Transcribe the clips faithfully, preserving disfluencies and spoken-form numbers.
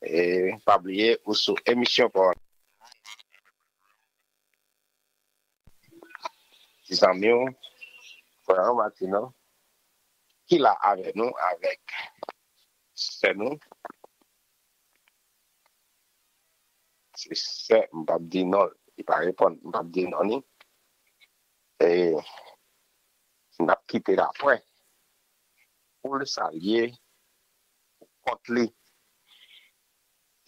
E pa bliye, ou sou emisyon pa w la. Ti zanmi w, frè w, Martino, ki la avè nou, avèk sè nou. Se sè, m p ap di non, li pa reponn, m p ap di non li. E n ap kite l apre pou l salye kont li.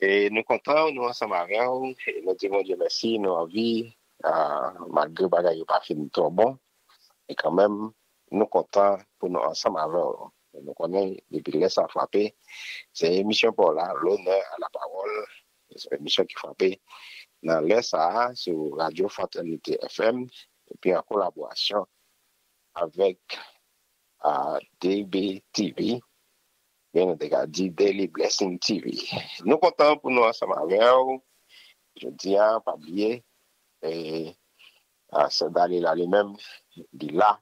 E nou kontan, nou ansanm avè w. E nou di Bondye mèsi, nou anvi, ah, malgre bagay yo pa fin twò bon. E kanmenm, nou kontan pou nou ansanm avè w. E nou konnen, depi lè sa frape, se emisyon pa w la, L'honneur à la parole. Se yon emisyon ki frape nan lè sa a, sou Radyo Fraternité F M, epi an kolaborasyon avèk, ah, D B T V, men nou te ka di Daily Blessing T V. Nou kontan pou nou ansanm avè w. Jodi a, pa bliye, e, ah, sè Dalila li menm, li la.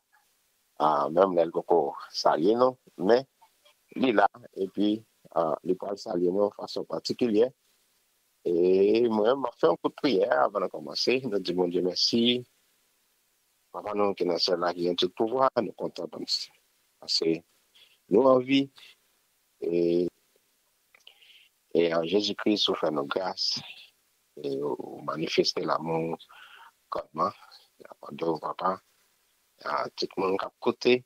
Ah, menm lè l poko salye nou, men li la, epi, ah, li pral salye nou fason patikilye. E mwen, m ap fè yon kout priyè avan nou kòmanse. Nou di Bondye mèsi. Papa nou ki nan syèl la, ki gen tout pouvwa, nou kontan paske nou anvi. E, e an Jezi Kris, ou fè nou gras. E ou manifeste lanmou kòdman. N ap mande w, papa, a tout moun k ap koute,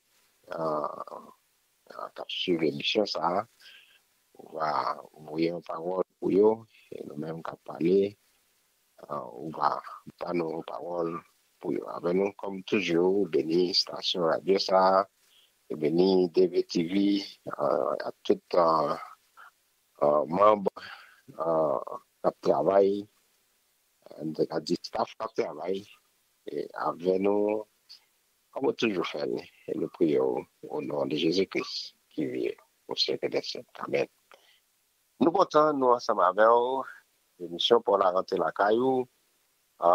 a, a, k ap swiv emisyon sa a, ou va voye yon pawòl pou yo, e nou menm k ap pale, a, ou va ba nou yon pawòl pou yo. Avè nou, kòm toujou, beni estasyon radyo sa a, e beni D V T V, a, a tout, a, a, manm, a, k ap travay, a, n te ka di staff k ap travay, e, avè nou, kòm ou toujou fè l, e nou priye w o non de Jezi Kris ki viv pou syèk dè syèk. Amèn. Nou kontan, nou ansanm avè w. Emisyon pa w la rantre lakay ou. A,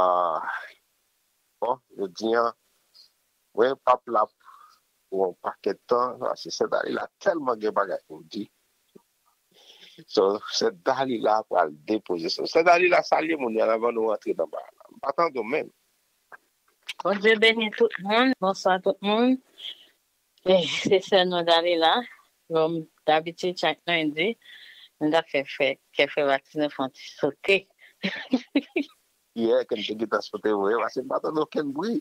bon, jodi a, mwen p ap la pou yon pakèt tan, paske sè Dalila tèlman gen bagay pou di. So, sè Dalila pral depoze sa. Sè Dalila, salye moun yo anvan nou rantre nan bagay la. M pa tande w menm. Bondye beni tout moun. Bonswa tout moun. E, se sè nou Dalila. Bon, dabitid, chak lendi, m t ap fè, fè kè frè Martino fè yon ti sote. Yè, kè m te gentan sote vre, paske m pa tande okenn bri.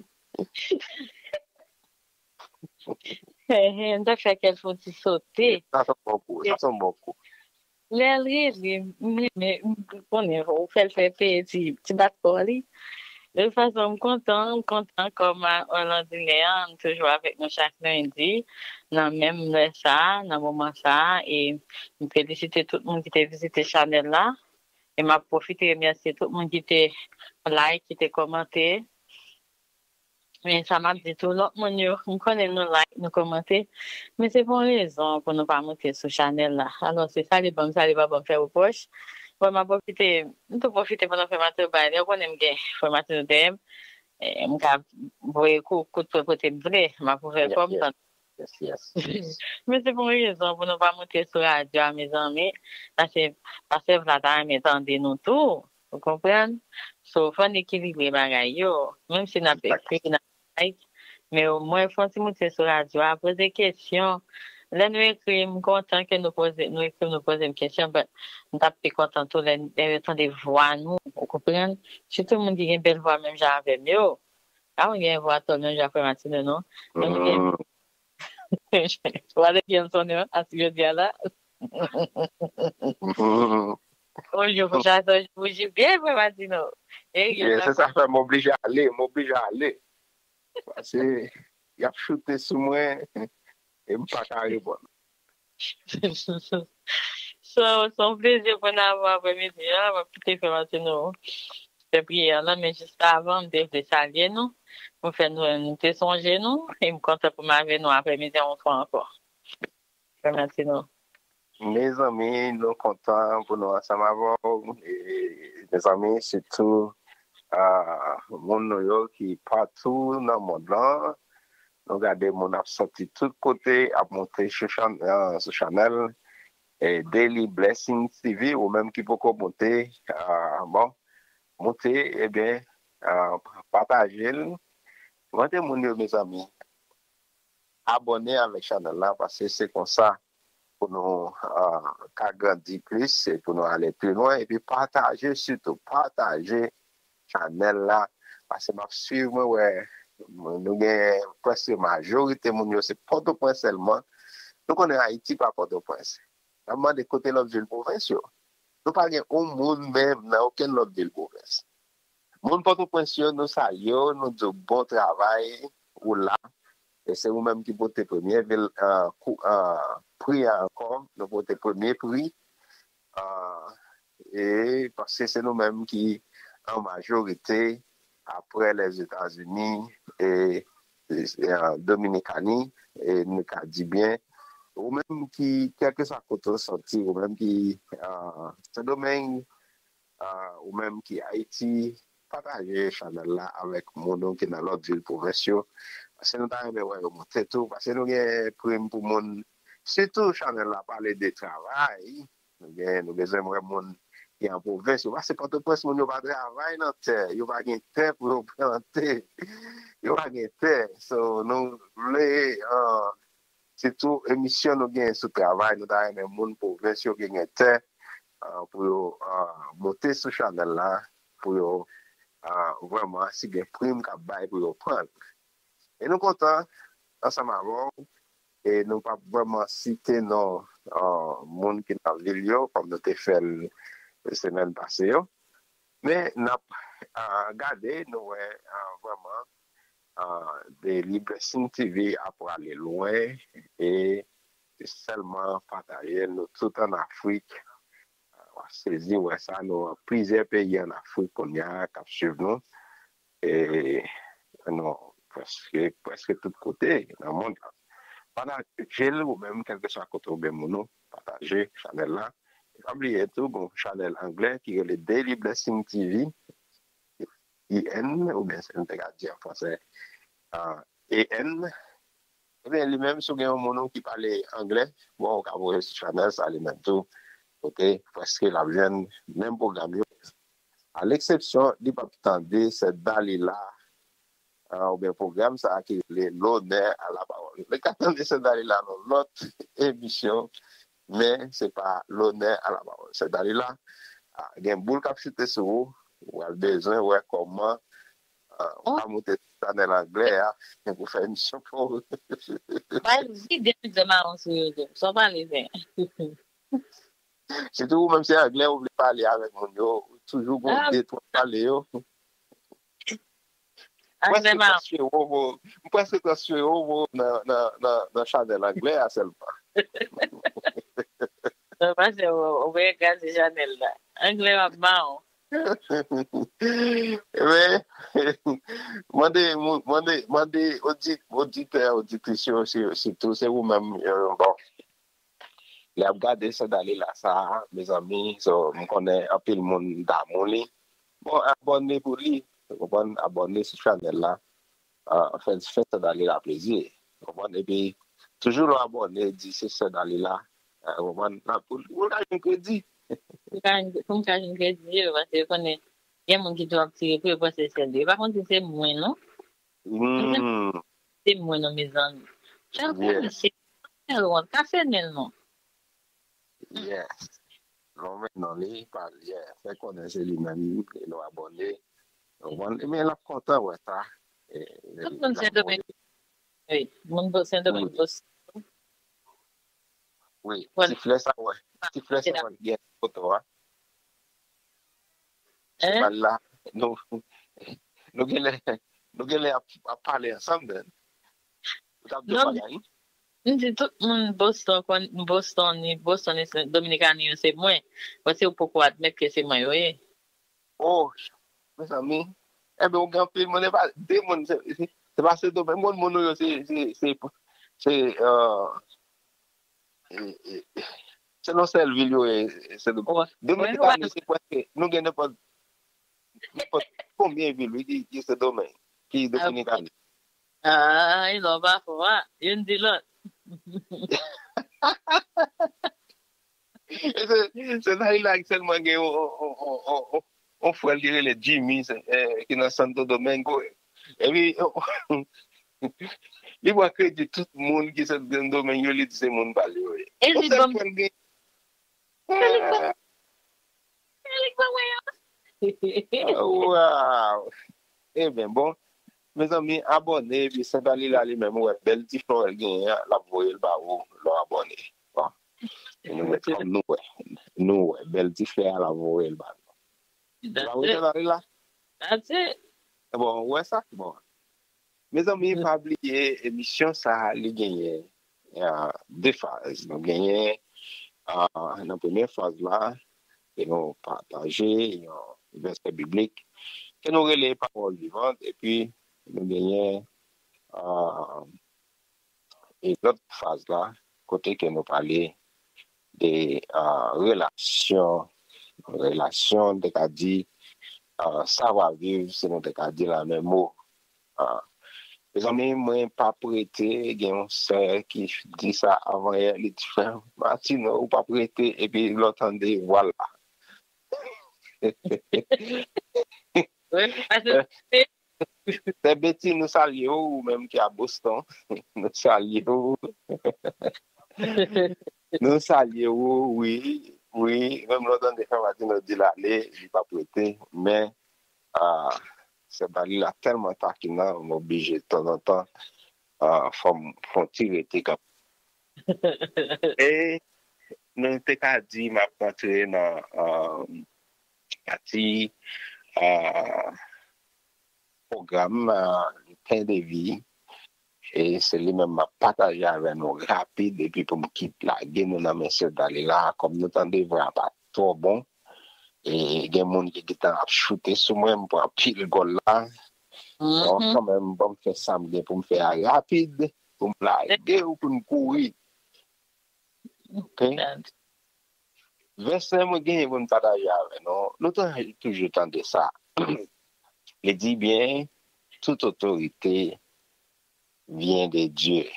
Ehe, m t ap fè kè l fè yon ti sote. Sa se yon bon kou, sa se yon bon kou. Lè l rele m, m renmen, m konnen ou fè l fè peye ti, ti bat kò li. De tout fason, m kontan, m kontan kòm a, an òdinè, m toujou avèk nou chak lendi nan menm lè sa a, nan moman sa a, e m felisite tout moun ki te vizite chanèl la, e m ap pwofite remèsye tout moun ki te like, ki te kòmante. Men sa m ap di tou, lòt moun yo, m konnen nou like, nou kòmante, men se pou yon rezon pou nou pa moute sou chanèl la. Alò, se salye ban m, salye pa ban m fè repwòch. Bon, m ap pwofite, m tou pwofite pandan frè Martino bay, lè w konnen m gen frè Martino dèyè m, e, m ka voye kou, kout pwen kote m vle, m ap ouvè kò m. Yes, yes. Yes, yes, yes. Men se pou yon rezon pou nou pa moute sou radyo a, mezanmi. Paske pastè Vla ta renmen tande nou tou. Ou konprann? So, fò n ekilibre bagay yo. Menm si n ap ekri, n ap like, men omwen fò n ti moute sou radyo a, poze kesyon. Lè nou ekri, m kontan ke nou poze, nou ekri, nou poze m kesyon, but m t ap pi kontan tou lè, lè yo tande vwa nou. Ou konprann? Sitou moun ki gen bèl vwa menm jan avè m yo. Pa moun gen vwa tòl menm jan frè Martino, non. Moun gen Wale gen sonnen an, a ti jodi a la. Bonjou, pou chak sa, bouji byen, frè Martino. E gen se sa fè m oblije ale, m oblije ale. Paske y ap choute sou mwen, e m pa ka reponn. So, se yon plezi pou n avè w aprèmidi a, m ap kite frè Martino fè priyè a la, men jis avan, m te vle salye nou, pou fè nou, nou te sonje nou, e m kontan pou m avè nou aprèmidi a yon fwa ankò. Frè Martino. Mezanmi, nou kontan pou nou ansanm avè w. E, mezanmi, sitou, a, moun nou yo ki patou nan mond lan. Nou gade moun ap soti tout kote, ap monte sou chan-, a, sou chanèl. eh, Daily Blessing T V, ou menm ki poko monte, ah, bon, monte, ebyen, ah, pataje l. Mande moun yo, mezanmi, abòne avèk chanèl la, paske se konsa pou nou, ah, ka grandi plis e pou nou ale pi lwen. Epi pataje, sitou pataje chanèl la, paske m ap swiv, mwen wè nou gen prèske majorite moun yo se Pòtoprens sèlman. Nou konnen Ayiti pa Pòtoprens. N ap mande kote lòt vil pwovens yo. Nou pa gen yon moun menm nan okenn lòt vil pwovens. Moun Pòtoprens yo, nou salye w, nou di w bon travay, ou la. E se ou menm ki pote premye vil, ah, kou, ah, pri a ankò, nou pote premye pri. Ah, e paske se nou menm ki an majorite apre Lèzetazini e, e, ah, Dominikani, e nou ka di byen, ou menm ki, kèlkeswa kote w soti, ou menm ki, ah, Sendomeng, ah, ou menm ki Ayiti, pataje chanèl la avèk moun ou ki nan lòt vil pwovens yo. Paske nou ta renmen wè yo monte tou, paske nou gen prim pou moun. Sitou chanèl la pale de travay. Nou gen, nou bezwen wè moun ki an pwovens yo. Paske Pòtoprens, moun yo pa travay nan tè. Yo pa gen tè pou yo plante. Yo pa gen tè. So, nou vle, ah, sitou emisyon nou gen sou travay, nou ta renmen moun pwovens yo ki gen tè, ah, pou yo, ah, monte sou chanèl la, pou yo, ah, vrèman, si gen prim k ap bay pou yo pran l. E nou kontan ansanm avè w, e nou p ap vrèman site non, ah, moun ki nan vil yo, kòm nou te fè l semèn pase yo. Men n ap, ah, gade, nou wè, ah, vrèman, ah, Daily Blessing T V ap prale lwen e se sèlman pataje l. Nou tout ann Afrik. Ah, w ap sezi wè sa, nou an plizyè peyi ann Afrik kounye a k ap swiv nou. E nou prèske, prèske tout kote nan mond la. Pataje l ou menm, kèlkeswa kote w gen moun ou, pataje chanèl la. E pa bliye tou, gon chanèl anglè ki rele Daily Blessing T V, I N, oubyen se nou te ka di an fransè, ah, E N. Ebyen, li menm, si w gen yon moun ou ki pale anglè, bon, ou ka voye sou chanèl sa li menm tou. Kote, prèske l ap jwenn menm pwogram yo. A leksepsyon, li p ap tande Sè Dalila, ah, oubyen pwogram sa a ki rele L'honneur à la parole. Li ka tande Sè Dalila nan lòt emisyon, men se pa L'honneur à la parole. Sè Dalila, ah, gen boul k ap choute sou ou, ou pral bezwen wè kòman, ah, ou ka monte sou chanèl anglè a pou fè emisyon pou ou. Bay vide mizè mawon sou yo tou. Sa w pale, zen. Sitou ou menm se anglè ou vle pale avèk moun yo, ou toujou gon de twa pale yo. M prèske transfere w, m prèske transfere w nan, nan, nan, nan chanèl anglè a sèlman. Nan pase w, ou vle kraze chanèl la. Anglè w ap mawon. Men, mande, mande, mande odit, oditè, oditris yo, si, sitou se ou menm, euh, bon. Lè y ap gade Sè Dalila sa a, mezanmi, so, m konnen anpil moun damou li. Bon, abòne pou li, ou konprann, abòne sou chanèl la. Ah, fè, fè Sè Dalila plezi, ou konprann, epi toujou lè w abòne, di se Sè Dalila, ah, ou konprann, la, pou, pou l ka jwenn kredi. Pou ka, pou m ka jwenn kredi, paske konnen, gen moun ki tou ap tire pou yo panse se li. Pa konn si se mwen, non. Hmm. Se mwen non, mezanmi. Fè l konnen se fè l wont, kase nen l non. Yes. Lonmen non li, pa, yeah, fè konnen se li menm, e nou abòne. Ou konprann? Men l ap kontan wè sa. E, tout moun Sendomeng. Wi, moun Sendomeng. Wi. Wi, ti flè sa wè. Ti flè sa wè gen foto a. Hein? Pral la, nou, nou genlè, nou genlè ap, ap pale ansanm, then. Ou t ap di yon bagay, wi? M di tout moun Boston, konn, Boston, ni Boston, ni Sen-, Dominikani yo se mwen. Paske yo poko admèt ke se mwen yo ye. Oh, mezanmi. Enben, ou gen anpil moun, e pa de moun, se, se, se pa se do, men moun, moun ou yo, se, se, se, se, euh, e, e, se nan sèl vil yo ye, se do. Dominikani, se prèske, nou gen nenpòt, nenpòt konbyen vil, wi, ki, ki se Domen, ki Dominikani. Ah, e lò pa fò, a, youn di lòt. E se, se Dalila ki sèlman gen yon, yon, yon, yon, yon, yon frè l ki rele Jimmy, se, eh, ki nan Santo Domingo. Epi, li pran kredi tout moun ki Santo Domingo, li di se moun pa l yo ye. E yon li sèl ban m frè l gen. Se li k ban, se li k ban mwen yo. Wow! Ebyen, bon, mezanmi, abòne, epi Sentali la li menm, ou wè, bèl ti flè w genyen an, l ap voye l ba ou, lè w abòne. Bon. E nou mèt kòm nou wè. Nou wè, bèl ti flè a, l ap voye l ba nou. Ou pa wè Sentali la? That's it. Bon, ou wè sa? Bon. Mezanmi, pa bliye, emisyon sa a, li genyen, ah, de faz. Nou genyen, ah, nan premye faz la, ke nou pataje yon vèsè biblik, ke nou rele pawòl vivan, epi nou genyen, ah, e lòt faz la, kote ke nou pale de, ah, relasyon, relasyon, nou te ka di, ah, savwa viv, si nou te ka di la menm mo. Ah, mezanmi, mwen p ap rete, gen yon sè ki di sa avan yè, li di, "Frè Martino, ou p ap rete," epi lè w tande, vwala. Wi, paske Sè Betty, nou salye w, ou menm ki a Boston. Nou salye w. Nou salye w, wi, wi. Menm lè w tande Frè Martino di l ale, li p ap rete. Men, ah, Sè Dalila tèlman takinan, m oblije tanzantan, ah, fò m fè yon ti rete kanmenm. E nou te ka di m ap rantre nan, ah, pati, ah, pwogram, ah, Le Pain de Vie. E se li menm m ap pataje avè nou rapid, epi pou m kit lage nou nan men Sè Dalila, kòm nou tande vwa a pa twò bon. E gen moun ki gentan ap choute sou mwen, m pran pil gòl la. Bon, kanmenm, ban m fè sa m gen pou m fè a rapid, pou m lage ou pou n kouri. Ok? Vèsè mwen genyen pou m pataje avè nou. Nou ta toujou tande sa. Li di byen, toute autorité vient de Dieu.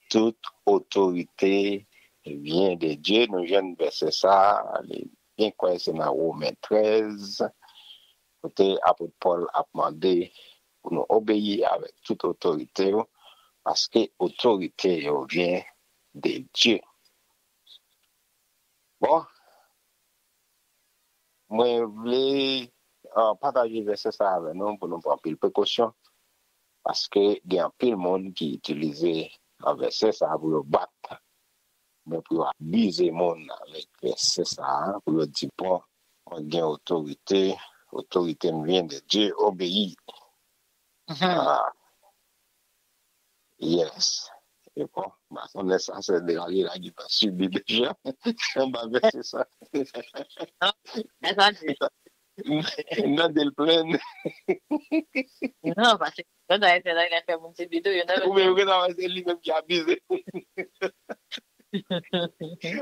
Toute autorité vient de Dieu. Nou jwenn vèsè sa, li byen kwè se nan Women trèz, kote apot Pòl ap mande pou nou obeyi avèk tout otorite yo, paske otorite yo vyen de Dye. Bon, mwen vle, ah, pataje vèsè sa avè nou pou nou pran anpil prekosyon, paske gen anpil moun ki itilize, ah, vèsè sa pou yo bat, oubyen pou yo abize moun avèk vèsè sa, pou yo di, "Bon, mwen gen otorite, otorite m vyen de Dye, obeyi." Ah, yes. E bon, m pa konnen sa, se de la li la ki pa sibi deja. Anba vèsè sa. Non, e sa di. Nan del plenn. Non, paske lè w ta fè la, li fè moun sibi tou, yo nan. Ou menm, ou gentan wè se li menm ki abize.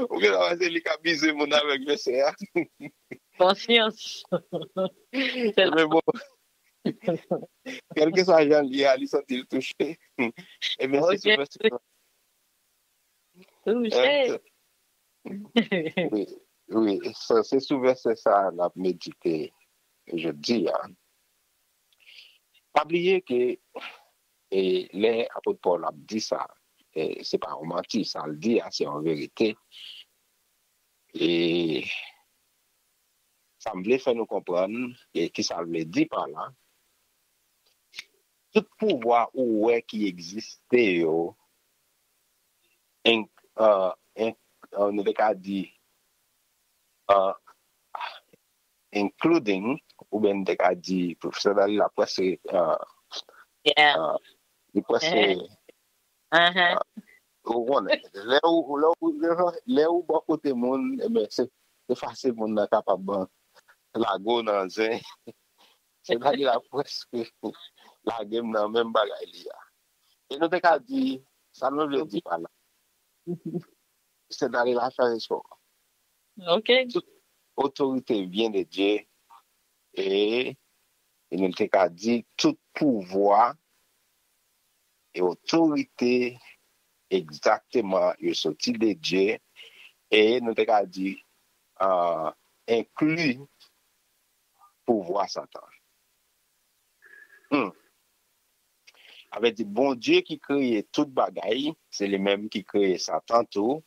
Ou gentan wè se li k abize moun avèk vèsè a. Konsyans. Men bon. Kèlkeswa jan l ye a, li santi l touche. Ebyen, se sou vèsè sa. Touche. Wi, wi. Sa, se sou vèsè sa a n ap medite jodi a. Pa bliye ke, e, lè apot Pòl ap di sa, e, se pa yon manti, sa l di a, se yon verite. E sa m vle fè nou konprann, e kisa l vle di pa la, tout pouvwa ou wè ki egziste yo, en, ah, en, ah, nou te ka di, ah, including, oubyen nou te ka di, Pwofesè Dalila prèske, ah, ah, li prèske, ah, ou konnen, lè ou, lè ou, lè ou, lè ou bò kote moun, ebyen, se, se fasil moun nan kapab, ah, lage w nan zen. Sè Dalila prèske lage m nan menm bagay li a. E nou te ka di, sa nou vle di pa la. Sè Dalila fè respè w. Ok. Tout otorite vyen de Dye. E, e nou te ka di, tout pouvwa e otorite egzakteman yo soti de Dye. e nou te ka di, uh, enkli pouvwa Satan. Hmm. Sa vle di, Bondye ki kreye tout bagay, se li menm ki kreye Satan tou.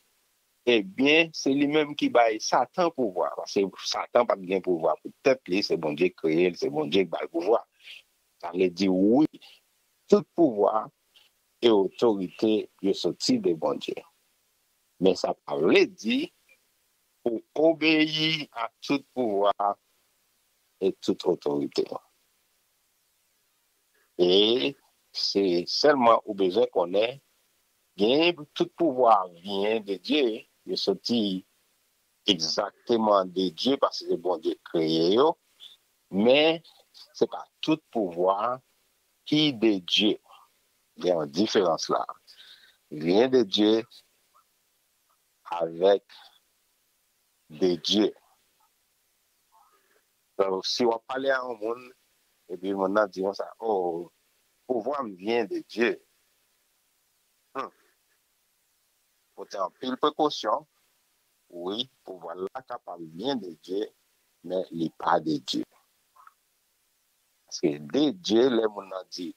Ebyen, se li menm ki bay Satan pouvwa. Paske Satan pa t gen pouvwa pou tèt li, se Bondye ki kreye l, se Bondye ki ba l pouvwa. Sa vle di, wi, tout pouvwa e otorite yo soti de Bondye. Men sa pa vle di ou obeyi a tout pouvwa e tout otorite. E se sèlman ou bezwen konnen, gen tout pouvwa vyen de Dye, yo soti egzakteman de Dye, paske se Bondye ki kreye yo, men se pa tout pouvwa ki de Dye. Gen yon diferans la. Vyen de Dye avèk de Dye. Donk, si w ap pale a yon moun, epi moun nan di konsa, oh, pouvwa m vyen de Dye. Hmm. Pote anpil prekosyon. Wi, pouvwa la kapab vyen de Dye, men li pa de Dye. Paske de Dye, lè moun nan di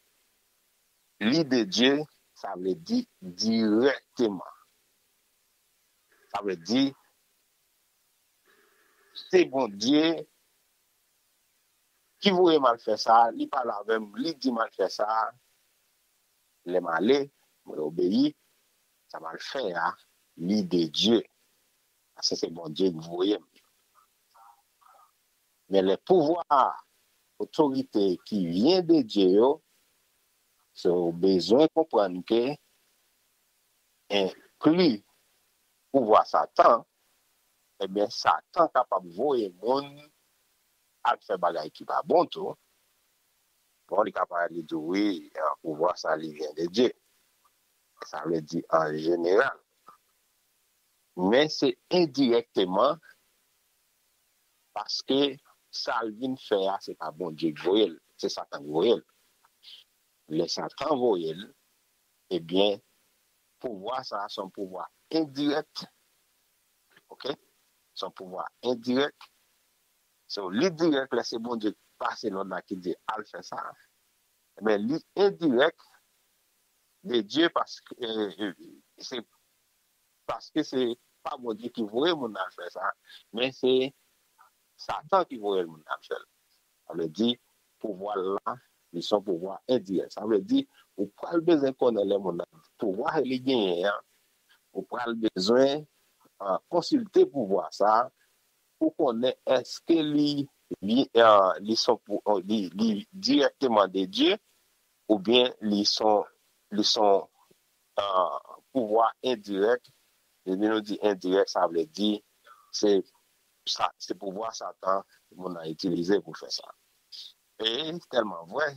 li de Dye, sa vle di dirèkteman. Sa vle di, se Bondye ki voye m al fè sa, li pale avè m, li di m al fè sa, lè m ale, mwen obeyi, sa m al fè a, li de Dye. Paske se Bondye ki voye m. Men lè pouvwa, otorite ki vyen de Dye yo, se w bezwen konprann ke enkli pouvwa Satan, ebyen, Satan kapab voye moun al fè bagay ki pa bon tou. Bon, li kapab li di, wi, pouvwa sa li vyen de Dye. Sa vle di an jeneral. Men se endirèkteman, paske sa l vin fè a, se pa Bondye ki voye l, se Satan ki voye l. Lè Satan voye l, ebyen, pouvwa sa a se yon pouvwa endirèk. Oke? Se yon pouvwa endirèk. So, li dirèk lè se Bondye ki pase lòd la ki di al fè sa. Men li endirèk de Dye paske, eh, eh, se paske se pa Bondye ki voye moun nan al fè sa, men se Satan ki voye moun nan al fè l. Sa vle di, pouvwa l la, li se yon pouvwa endirèk. Sa vle di, ou pral bezwen konnen lè moun nan, pouvwa li genyen an, ou pral bezwen ah, konsilte pouvwa sa a pou konnen èske li, li, ah, li son pou, oh, li, li dirèkteman de Dye oubyen li son, li son, ah, pouvwa endirèk. Lè nou di endirèk, sa vle di se sa, se pouvwa Satan moun nan itilize pou fè sa. E tèlman vre,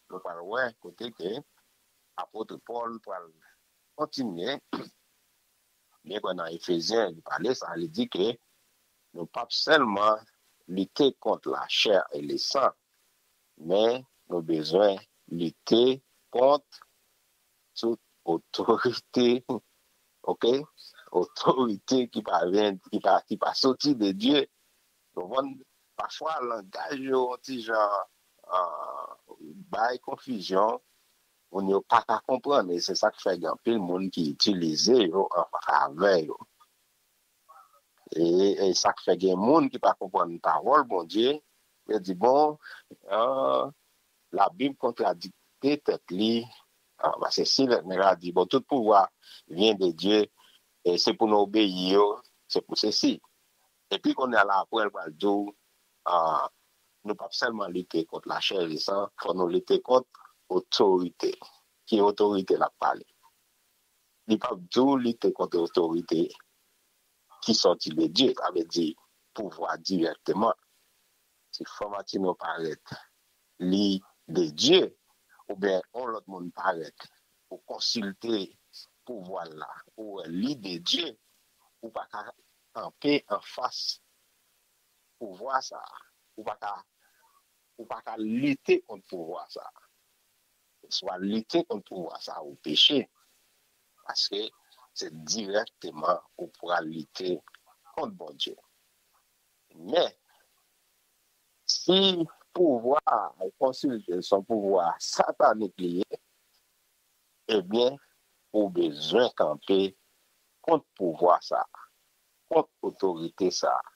nou pral wè kote ke apot Pòl pral kontinye. Byen kwè nan Efezyen, li pale sa, li di ke nou p ap sèlman lite kont lachè e lesan, men nou bezwen lite kont tout otorite, oke? Otorite ki pa vin, ki pa, ki pa soti de Dye. Konprann? Pafwa, langaj yo yon ti jan, ah, bay konfizyon, moun yo pa ka konprann, e se sa k fè gen anpil moun ki itilize yo an favè yo. E, e sa k fè gen moun ki pa konprann pawòl Bondye, yo di, bon, ah, Labib kontradikte tèt li, ah, paske si lèt nèg la di, bon, tout pouvwa vyen de Dye, e se pou nou obeyi yo, se pou sesi. Epi kounye a la, apre, l pral di w, ah, nou p ap sèlman lite kont lachè e san, fò nou lite kont otorite. Ki otorite l ap pale? Li p ap di w lite kont otorite ki sòti de Dye, sa vle di pouvwa dirèkteman. Si Fran Matino parèt, li de Dye, oubyen yon lòt moun parèt, ou konsilte pouvwa l la, ou wè li de Dye, ou pa ka kanpe anfas pouvwa sa a. Ou pa ka, ou pa ka lite kont pouvwa sa a. Swa lite kont pouvwa sa a ou peche. Paske se dirèkteman ou pral lite kont Bondye. Men, si pouvwa a, ou konsilte l se yon pouvwa satanik li ye, ebyen, ou bezwen kanpe kont pouvwa sa a, kont otorite sa a,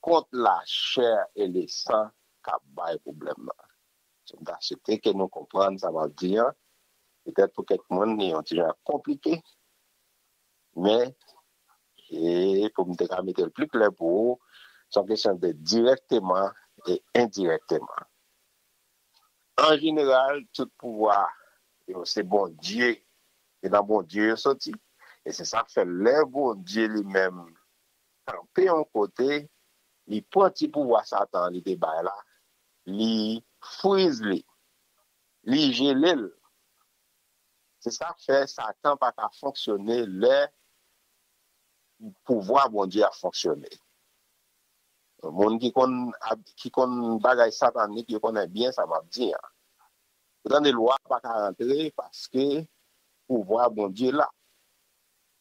kont lachè e lesan k ap bay pwoblèm nan. So, m ta swete ke nou konprann sa m ap di an. Petèt pou kèk moun, li yon ti jan konplike, men e pou m te ka mete l pli klè pou ou, se yon kesyon de dirèkteman e endirèkteman. An jeneral, tout pouvwa yo se Bondye, se nan Bondye yo soti. E se sa k fè lè Bondye li menm kanpe yon kote, li pran ti pouvwa Satan an li te bay la, li friz li, li jele l. Se sa k fè Satan pa ka fonksyone lè pouvwa Bondye ap fonksyone. Moun ki konn, ki konn bagay satanik, yo konnen byen sa m ap di an. Ou tande lwa pa ka rantre paske pouvwa Bondye la.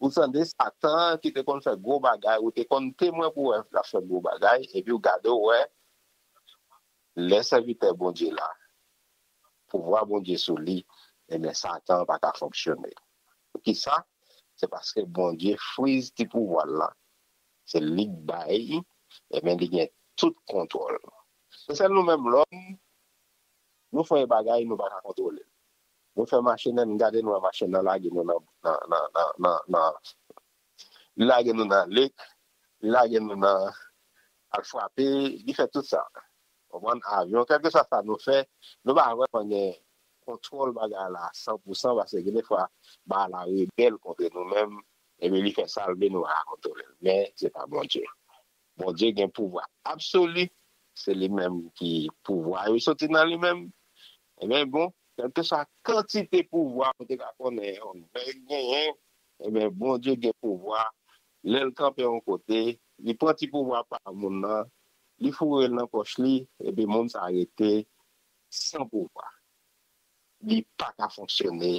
Ou tande Satan ki te konn fè gwo bagay, ou te konn temwen pou wè l ap fè gwo bagay, epi ou gade ou wè, lè sèvitè Bondye la, pouvwa Bondye sou li, ebyen, Satan pa ka fonksyone. Poukisa? Se paske Bondye friz ti pouvwa l lan. Se li k bay, ebyen, li gen tout kontwòl. Se sèl nou menm lòm, nou fè yon bagay, nou pa ka kontwole l. Nou fè machin nan, nou gade nou wè machin nan lage nou nan, nan, nan, nan, nan, nan, li lage nou nan lek, li lage nou nan al frape, li fè tout sa. Konprann? Avyon, kèlkeswa sa nou fè, nou pa vrèman gen kontwòl bagay la a san pou san, paske gen de fwa bagay la rebèl kont nou menm, epi li fè sa l vle, nou pa ka kontwole l. Men, se pa Bondye. Bondye gen pouvwa absoli, se li menm ki pouvwa yo soti nan li menm. Ebyen, bon, kèlkeswa kantite pouvwa nou te ka konnen yon nèg genyen, ebyen, Bondye gen pouvwa. Lè l kanpe yon kote, li pran ti pouvwa pa moun nan, li foure l nan pòch li, epi moun sa rete san pouvwa. Li pa ka fonksyone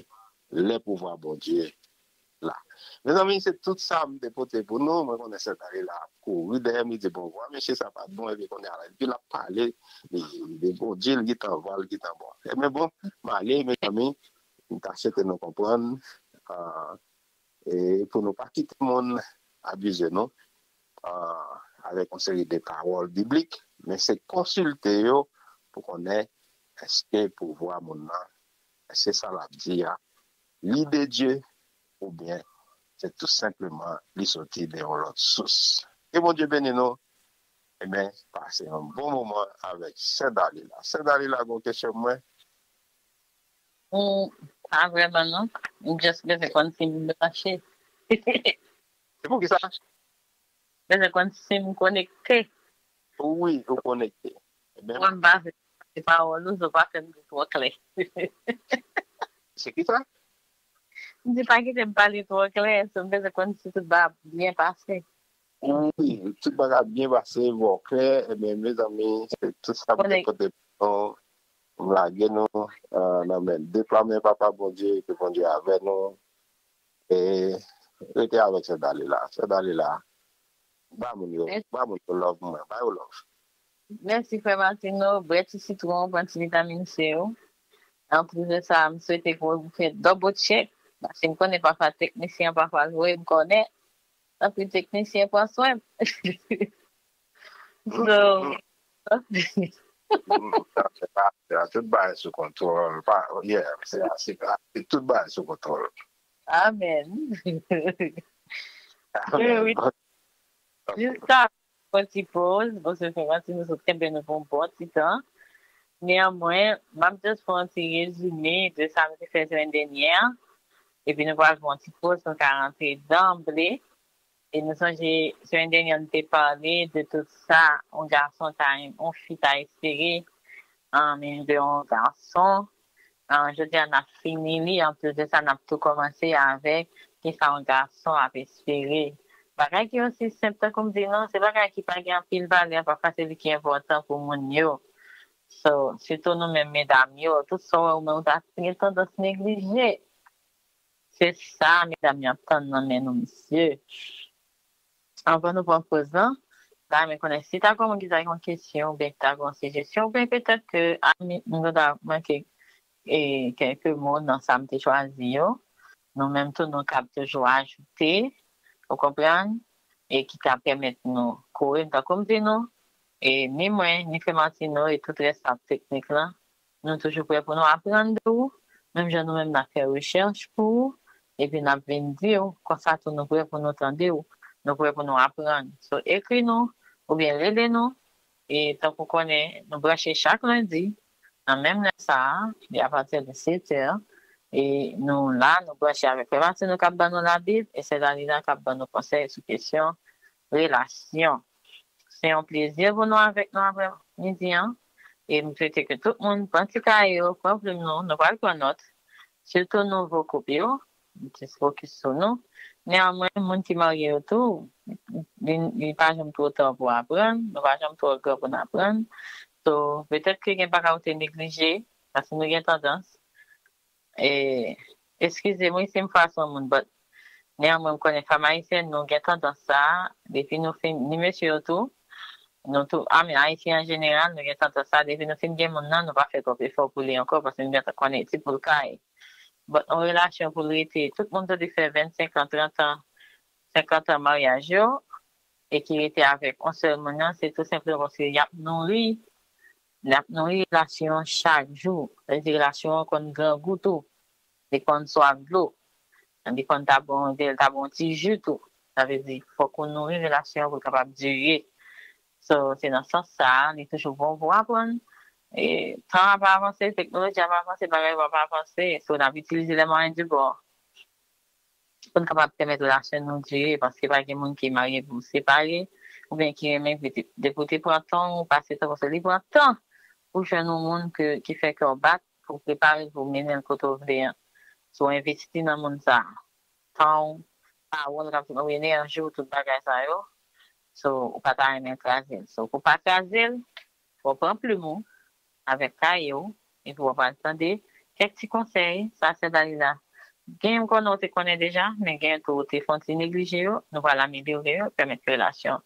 lè pouvwa Bondye la. Mezanmi, se tout sa m te pote pou nou. Mwen konnen sèt ane la ap kouri dèyè m, li di, "Bon, vwa mesye sa pa t bon," epi kounye a la, epi l ap pale de Bondye, l gentan vwa, l gentan bon. Ebyen, bon, m ale, mezanmi, m ta swete nou konprann, ah, e pou nou pa kite moun abize nou, ah, avèk yon seri de pawòl biblik, men se konsilte yo pou konnen èske pouvwa moun nan, èske sa l ap di a, li de Dye, oubyen se tou senpleman li soti de yon lòt sous. Ke Bondye beni nou. Ebyen, pase yon bon moman avèk Sè Dalila. Sè Dalila, gon kesyon pou mwen? Hmm, pa vrèman non. M just bezwen konn si m branche. Se poukisa? Bezwen konn si m konekte. Wi, ou konekte. Ebyen, Mwen m pa vle pase pawòl ou, so pa fè m di twò klè. Se ki sa? M di pa kite m pale twò klè, so m bezwen konn si tout bagay ap byen pase. Wi, tout bagay ap byen pase, vwa w klè, ebyen, mezanmi, se tout sa m te pote pou nou. M lage nou, ah, nan men deplwamen Papa Bondye, ke Bondye avè nou. E rete avèk Sè Dalila. Sè Dalila, ba moun yo, ba moun yo love mwen, ba yo love. Mèsi frè Martino, bwè ti sitwon, pran ti vitamin C ou. Anplis de sa, m swete ke ou fè double check, paske m konnen pafwa teknisyen an pafwa l voye m kònè. Tanpri teknisyen, pran swen m. So, Tout bagay sou kontwòl. Pa, yeah, se, se, se tout bagay sou kontwòl. Amen. Wi. Jiska yon ti poz, bon, se fè yon ti nou sot kenbe nou pou yon bon ti tan. Neanmwen, m ap just fè yon ti rezime de sa m te fè semèn dènyè an. Epi nou pral fè yon ti poz, nou ka rantre danble. E nou sonje, semèn dènyè, nou te pale de tout sa yon gason ta, yon fi ta espere, um, de yon gason. Ah, jodi a, n ap fini li. Anplis de sa, n ap tou kòmanse avèk kisa yon gason ap espere. Bagay ki osi senp tankou m di nou, se bagay ki pa gen anpil valè, pafwa se li ki enpòtan pou moun yo. So, sitou nou menm medam yo, tout sa w wè ou menm ou ta gen tandans neglije. Se sa medam yo ap tann nan men nou, mesye. Anvan nou pran poz lan, ta renmen konnen si ta gen yon moun ki ta gen yon kesyon, oubyen ki ta gen yon sijesyon, oubyen petèt ke a mi, nou ta manke e, kèlke mo nan sa m te chwazi yo. Nou menm tou, nou kab toujou ajoute, ou konprann, e ki ka pèmèt nou kore, tankou m di nou, e ni mwen, ni Clementino, e tout rès staff teknik lan, nou toujou prè pou nou aprann de ou, menm jan nou menm n ap fè rechèch pou ou, epi n ap vin di w, konsa tou nou prè pou nou tande w, nou prè pou nou aprann. So, ekri nou, oubyen rele nou, e tankou konnen, nou branche chak lendi, nan menm lè sa a, e apati de sèt è, e nou la, nou branche avèk Frè Martino k ap ban nou Labib, e Sè Dalila k ap ban nou konsèy sou kesyon relasyon. Se yon plezi pou nou avèk nou aprè midi an, e m swete ke tout moun pran ti kaye yo, pran plim nou, nou pral pran nòt, sitou nouvo koup yo, m te fokis sou nou. Neanmwen, moun ki marye yo tou, li, li pa janm twò ta pou aprann, nou pa janm twò gran pou n aprann. So, petèt ke gen bagay ou te neglije, paske nou gen tandans, e, eskize m wi si m fwasen yon moun, but neanmwen m konnen fanm ayisyèn, nou gen tandans sa, depi nou fin, ni mesye yo tou, nou tou, I mean, Ayisyen an jeneral, nou gen tandans sa, depi nou fin gen moun nan, nou pa fè twòp efò pou li ankò, paske nou gentan konnen ti poul kay. But yon relasyon pou l rete, tout moun tou di fè vennsenk an, trant an, senkant an maryaj yo, e ki rete avèk yon sèl moun nan, se tou senpleman paske y ap nouri, y ap nouri relasyon an chak jou. Sa vle di relasyon an konn grangou tou. Li konn swaf dlo. Li konn ta bon, li ta bon ti ji tou. Sa vle di, fòk ou nouri relasyon an pou l kapab dire. So, se nan sans sa a, li toujou bon pou w aprann. E, tan ap avanse, teknoloji ap avanse, bagay yo ap avanse. So, n ap itilize les moyens du bord pou n kapab pèmèt relasyon nou dire, paske pa gen moun ki marye pou separe, oubyen ki renmen pitit. Depi w te pran tan, ou pase tan, paske li pran tan pou jwenn yon moun ke, ki fè kè w bat, pou prepare l, pou mennen l kote w vle an. So, w envesti nan moun sa a. Tan w, pawòl, w enèji w, tout bagay sa yo. So, ou pa ta renmen kraze l. So, pou pa kraze l, fò w pran plim ou avèk kaye w, epi w pral tande kèk ti konsèy, sa Sè Dalila gen, m konnen w te konnen deja, men gen tou ou te fè yon ti neglije yo, nou pral amelyore yo, pèmèt ke relasyon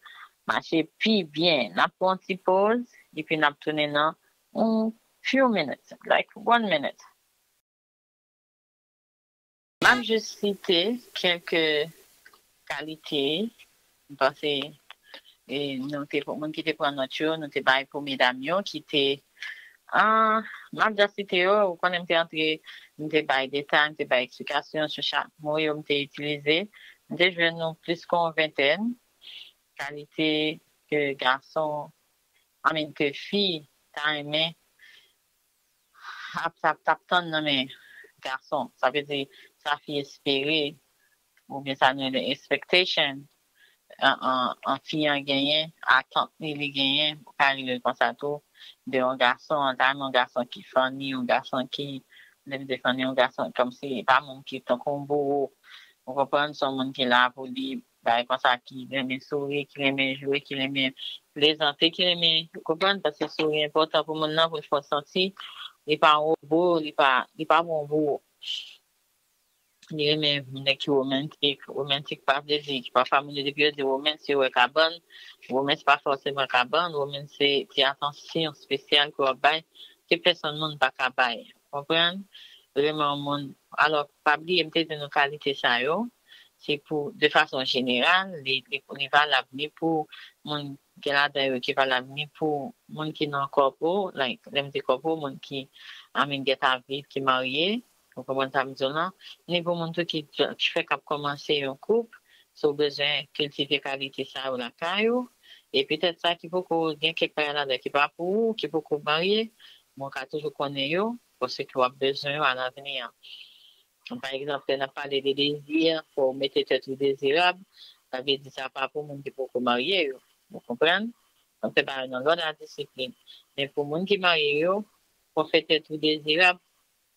mache pi byen. N ap pran yon ti poz, epi n ap tounen nan yon few minutes, like one minute. M ap jis site kèlke kalite, m panse, e, nou te, pou moun ki te pran nòt yo, nou te bay pou medam yo ki te, ah, m ap jis site yo, ou konnen m te antre, m te bay detay, m te bay eksplikasyon sou chak mo yo m te itilize. M te jwenn nou plis ke yon ventèn kalite ke gason, I mean, ke fi ta renmen ap, ap, ap tann nan men gason. Sa vle di, sa fi espere, oubyen sa nou rele expectation, an, an, an fi an genyen, atant li, li genyen, ou ka rele l konsa tou, de yon gason, an ta renmen yon gason ki funny, yon gason ki, lè m di funny, yon gason kòmsi, pa moun ki tankou yon bowo, ou konprann, se yon moun ki la pou li, bagay konsa ki renmen souri, ki renmen jwe, ki renmen plezante, ki renmen, ou konprann, paske souri enpòtan pou moun nan, pou l fè w santi li pa yon wobo, li pa, li pa yon wobo. Li renmen moun nèg ki romantik, romantik pa vle di, ki pa familye depi yo di romance, yo wè kabann, romance pa fòseman kabann, romance se ti atansyon espesyal ke w ap bay, ke pèsonn moun pa ka bay. Konprann? Renmen yon moun. Alò, pa bliye, m te di nou kalite sa yo, se pou, de fason jeneral, li, li, li valab ni pou moun gen ladan yo ki valab ni pou moun ki nan kòpo, like, lè m di kòpo, moun ki, I mean, gentan ap viv, ki marye, ou konprann sa m di w lan, ni pou moun tou ki, ki fèk ap kòmanse yon koup, si w bezwen kiltive kalite sa yo lakay ou, e petèt sa ki poko gen kèk bagay ladan ki pa pou ou, ki poko marye, men w ka toujou konnen yo, paske w ap bezwen yo alavni an. Pa egzanp, lè n ap pale de dezi, fò w mete tèt ou dezirab, sa vle di sa pa pou moun ki poko marye yo. Ou konprann? Donk, se pa nan lòd a disiplin. Men pou moun ki marye yo, fò w fè tèt ou dezirab,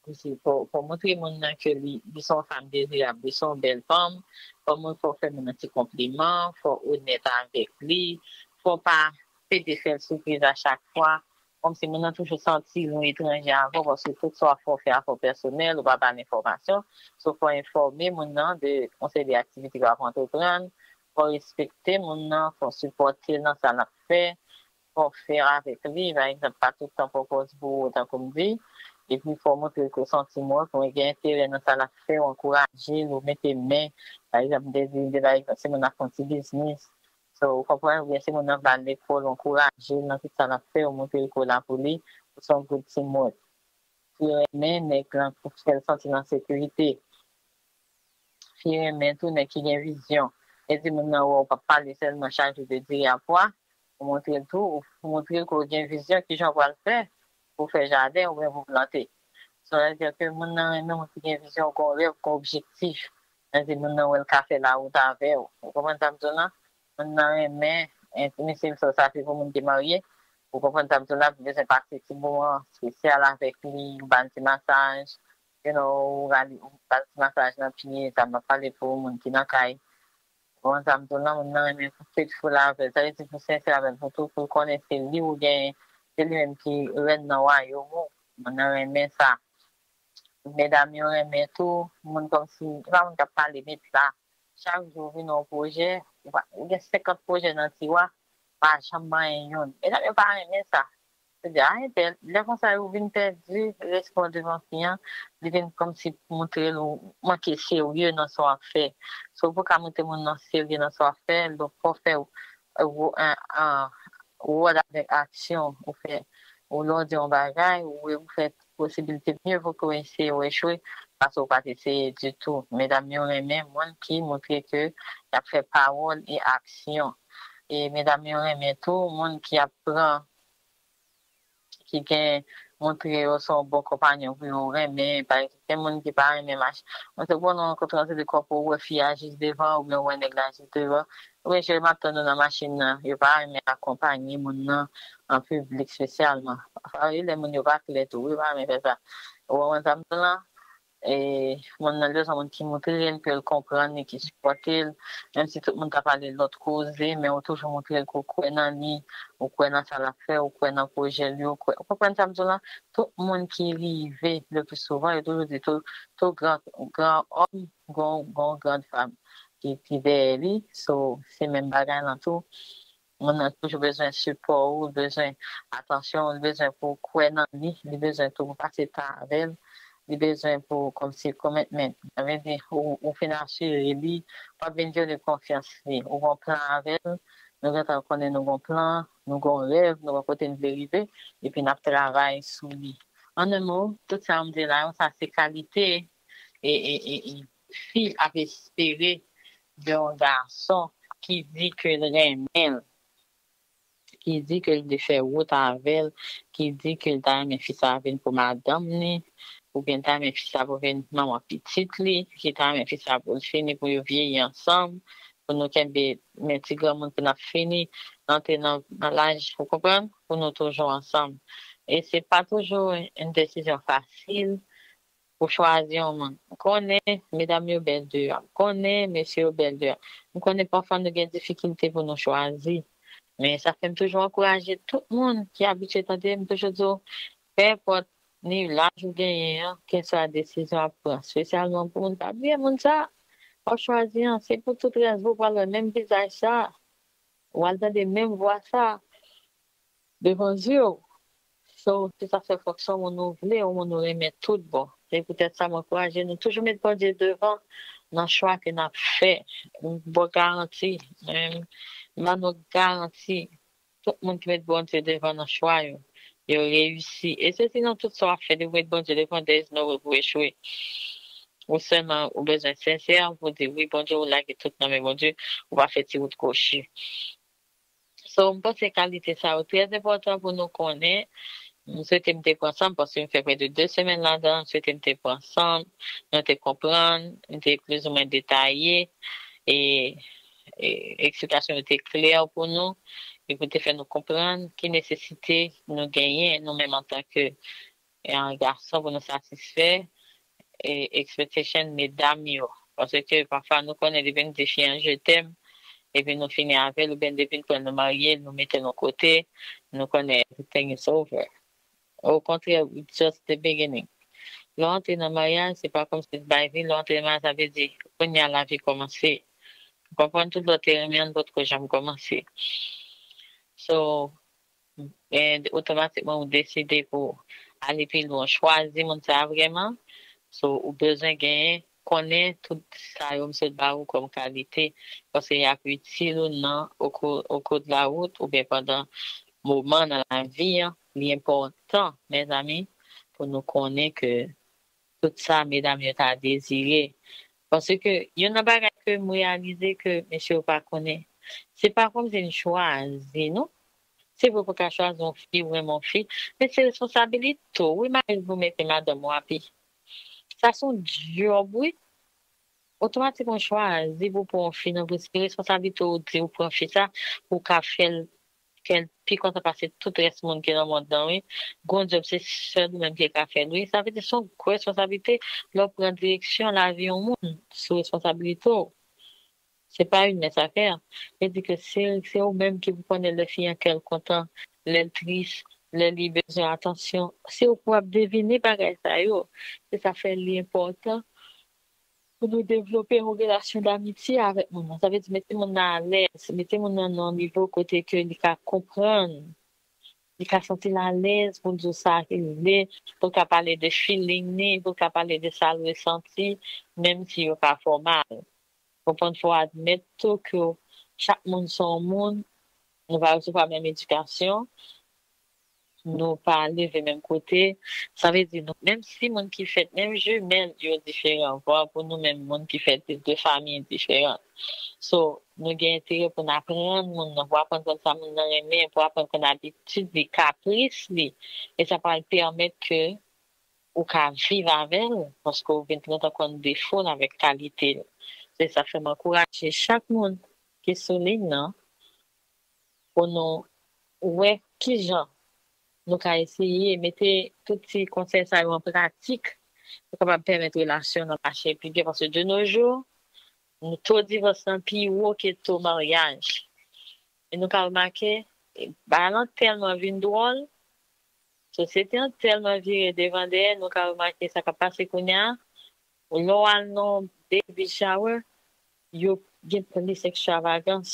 kòmsi fò, fò w montre moun nan ke li, li se yon fanm dezirab, li se yon bèl fanm, fò moun, fò w fè moun nan ti konpliman, fò w onèt avèk li, fò w pa pede fè l sipriz a chak fwa, kòmsi moun nan toujou santi l yon etranje avè w, paske tout sa w ap fè, w fè afè w pèsonèl, ou pa ba l enfòmasyon. So, fò w enfòme moun nan de yon seri de aktivite ke w ap antreprann, fò w respekte moun nan, fò w sipòte l nan sa l ap fè, fò w fè avèk li. Pa egzanp, pa tout tan pran pòz bouro, tankou m di. Epi fò w montre l ke w se yon teamwork, ou gen enterè nan sa l ap fè, ou ankouraje l, ou mete men. Pa egzanp, m te di, m te bay egzanp, se moun ap fè yon ti biznis. So, ou konprann, oubyen se moun nan va lekòl, ou ankouraje l nan tout sa l ap fè, ou montre l ke w la pou li, ou se yon good teamwork. Fi renmen nèg lan pou fè l santi l an sekirite. Fi renmen tou nèg ki gen vizyon. E di moun nan wè w p ap pale sèlman chak jou de diri a pwa, ou montre l tou, ou montre l ke w gen vizyon, kijan w pral fè pou fè jaden oubyen pou plante. Sa vle di ke moun nan renmen moun ki gen vizyon, gen yon rèv, gen yon objektif. Sa vle di moun nan wè l ka fè lawout avè w. Ou konprann sa m di w lan? Moun nan renmen, e, mesye m sa, sa se pou moun ki marye. Ou konprann sa m di w lan, ou bezwen pase ti moman espesyal avèk li, ou ba l ti masaj, you know, ou rale, ou ba l ti masaj nan pye, sa m ap pale pou moun ki nan kay. Ou konprann sa m di w lan, moun nan renmen pou faithful avè l, sa vle di pou sensè avè l, pou tou, pou l konnen se li ou genyen, se li menm ki rèn nan wayòm ou. Moun nan renmen sa. Medam yo renmen tou, moun kòmsi, e pa moun k ap pale, met la. Chak jou ou vin yon pwojè, ou pa, ou gen senkant pwojè nan tiwa, pa janm manyen youn. Medam yo pa renmen sa. Se di, a entèl, lè konsa ou vin pèdi respè w devan fi an, li vin kòmsi montre l ou manke serye nan sa w ap fè. So, ou pou ka montre moun nan serye nan sa w ap fè, donk fò w fè w, w, w, w, wòd avèk aksyon, ou fè, ou lè w di yon bagay, ou, ou fè posibilite mye vo ke w eseye, ou echwe, pase w pa t eseye ditou. Medam yo renmen moun ki montre ke y ap fè pawòl e aksyon. E medam yo renmen tou moun ki ap pran, ki gen, montre yo se yon bon konpanyon pou yo renmen. Pa egzanp, gen moun ki pa renmen mache. Mwen te konn rankontre yon seri de kòpou, ou wè fi a jis devan, oubyen ou wè nèg la jis devan. Oubyen, cheri, m ap tann ou nan machin nan. Yo pa renmen akonpanye moun nan an piblik espesyalman. Pafwa, wi, lè moun yo pa klè tou, wi, yo pa renmen fè sa. Ou konprann sa m di w lan? E, moun nan bezwen moun ki montre l ke l konprann li, ki sipòte l. Menm si tout moun ka pale lòt koze, men ou toujou montre l ke w kwè nan li, ou kwè nan sa l ap fè, ou kwè nan pwojè l yo, ou kwè, ou konprann sa m di w lan? Tout moun ki rive, le pli souvan, yo toujou di, tou, tou gran, gran òm, gon, gon gran fanm ki, ki dèyè li. So, se menm bagay lan tou. Moun nan toujou bezwen sipò ou, li bezwen atansyon ou, li bezwen pou w kwè nan li, li bezwen tou pou w pase tan avè l, li bezwen pou w kòmsi commitment. Sa vle di, ou, ou fin asire li, w ap vin vyole konfyans li. Ou gon plan avè l, nou gentan konnen nou gon plan, nou gon rèv, nou wè kote n vle rive, epi n ap travay sou li. An en mo, tout sa m di la yo, sa se kalite e, e, e, e fi ap espere de yon gason ki di ke l renmen l, ki di ke l vle fè wout avè l, ki di ke l ta renmen fi sa a vin pou madanm li, oubyen l ta renmen fi sa a pou vin manman pitit li, ki ta renmen fi sa a pou l fini, pou yo vyeyi ansanm, pou nou kenbe men ti granmoun, pou n ap fini antre nan, nan laj, ou konprann, pou nou toujou ansanm. E se pa toujou yon desizyon fasil, pou chwazi yon moun. M konnen medam yo bèl deyò. M konnen mesye yo bèl deyò. M konnen pafwa nou gen difikilte pou nou chwazi. Men sa fè m toujou ankouraje tout moun ki abitye tande m, toujou di w, pèenpòt ni laj ou genyen an, kèlkeswa desizyon w ap pran, espesyalman pou moun, pa bliye moun sa a w ap chwazi an, se pou tout rès vi w pral wè menm vizaj sa a, w al tande menm vwa sa a devan zye w. So, se sa fè fòk se yon moun ou vle, yon moun ou renmen tout bon. Se poutèt sa m ankouraje nou toujou met Bondye devan nan chwa ke n ap fè. M ba w garanti, m ba nou garanti, tout moun ki met Bondye devan nan chwa yo, yo reyisi. E se sinon tout sa w ap fè, depi w met Bondye devan, there is no way pou w echwe. Ou sèlman, ou bezwen sensè pou w di, wi, Bondye, ou lage tout nan men Bondye, ou pa fè ti wout kwochi. So, m panse kalite sa yo trè enpòtan pou nou konnen. M swete m te pran san m, paske m fè prè de de semèn ladan, m swete m te pran san m, nou te konprann, m te plizoumwen detaye, e, e eksplikasyon yo te klè pou nou, e pou te fè nou konprann ki nesesite nou genyen, nou menm antanke e, gason pou nou satisfè, e, expectation medam yo. Paske pafwa nou konnen depi n di fi an je t'aime, epi nou fini avè l, oubyen depi n kwè nou marye, nou mete l yon kote, nou konnen everything is over. Okontrè, it's just the beginning. Lè w antre nan maryaj, se pa kòmsi bay vi, lè w antre nan maryaj, sa vle di, kounye a lavi kòmanse. Ou konprann, tout lòt te renmen an, potko janm kòmanse. So, e, otomatikman ou deside pou ale pi lwen, chwazi moun sa a vrèman. So, ou bezwen genyen, konnen tout sa yo m sot ba ou kòm kalite, paske y ap itil ou nan o kou, o kou de la wout oubyen pandan moman nan lavi an. Li enpòtan, mezanmi, pou nou konnen ke tout sa medam yo ta dezire. Paske youn nan bagay ke m reyalize ke mesye yo pa konnen, se pa kòmsi n chwazi, non. Se vre, ou ka chwazi yon fi, ou renmen yon fi, men se responsablite w, wi, malgre ou mete madanm ou a pye. Sa se yon djòb, wi. Otomatikman, ou chwazi pou pran yon fi nan vi w, se responsablite w di ou pran fi sa, pou w ka fè l, fè l pi kontan pase tout rès moun ki nan mond lan, wi. Gon djòb, se sèl ou menm ki ka fè l, wi. Sa vle di, se yon gwo responsablite lè w pran direksyon lavi yon moun, sou responsablite w. Se pa yon mès afè. Vle di ke se, se ou menm ki pou konnen lè fi an kè l kontan, lè l tris, lè li bezwen atansyon. Se ou k ap devine bagay sa yo. Se sa fè li enpòtan pou nou devlope yon relasyon damitye avèk moun nan. Sa vle di mete moun nan alèz, mete moun nan nan yon nivo kote ke li ka konprann, li ka santi l alèz pou l di w sa ke li vle, pou l ka pale de feeling ni, pou l ka pale de sa l resanti, menm si yo ka fè w mal. Konprann, fò w admèt tou ke chak moun se yon moun, nou pa resevwa menm edikasyon, nou pa leve menm kote. Sa vle di, nou, menm si moun ki fèt menm jimèl yo diferan, vwa pou nou menm moun ki fèt de de fanmi diferan. So, nou gen enterè pou n aprann moun nan, pou aprann konn sa moun nan renmen, pou aprann konn abitid li, kapris li. E sa pral pèmèt ke ou ka viv avè l, paske ou vin pran tan konn defo l avèk kalite l. Se sa fè m ankouraje chak moun ki sou liy nan pou nou wè kijan nou ka eseye mete tout ti konsèy sa yo an pratik pou kapab pèmèt relasyon nan mache pi byen, paske de nos jours, nou, to divòs lan pi wo ke to maryaj. E nou ka remake, e, bagay lan tèlman vin dwòl, sosyete an tèlman vire devan dèyè, nou ka remake sa k ap pase kounye a. Lè w al nan baby shower, yo gen plis ekstravagans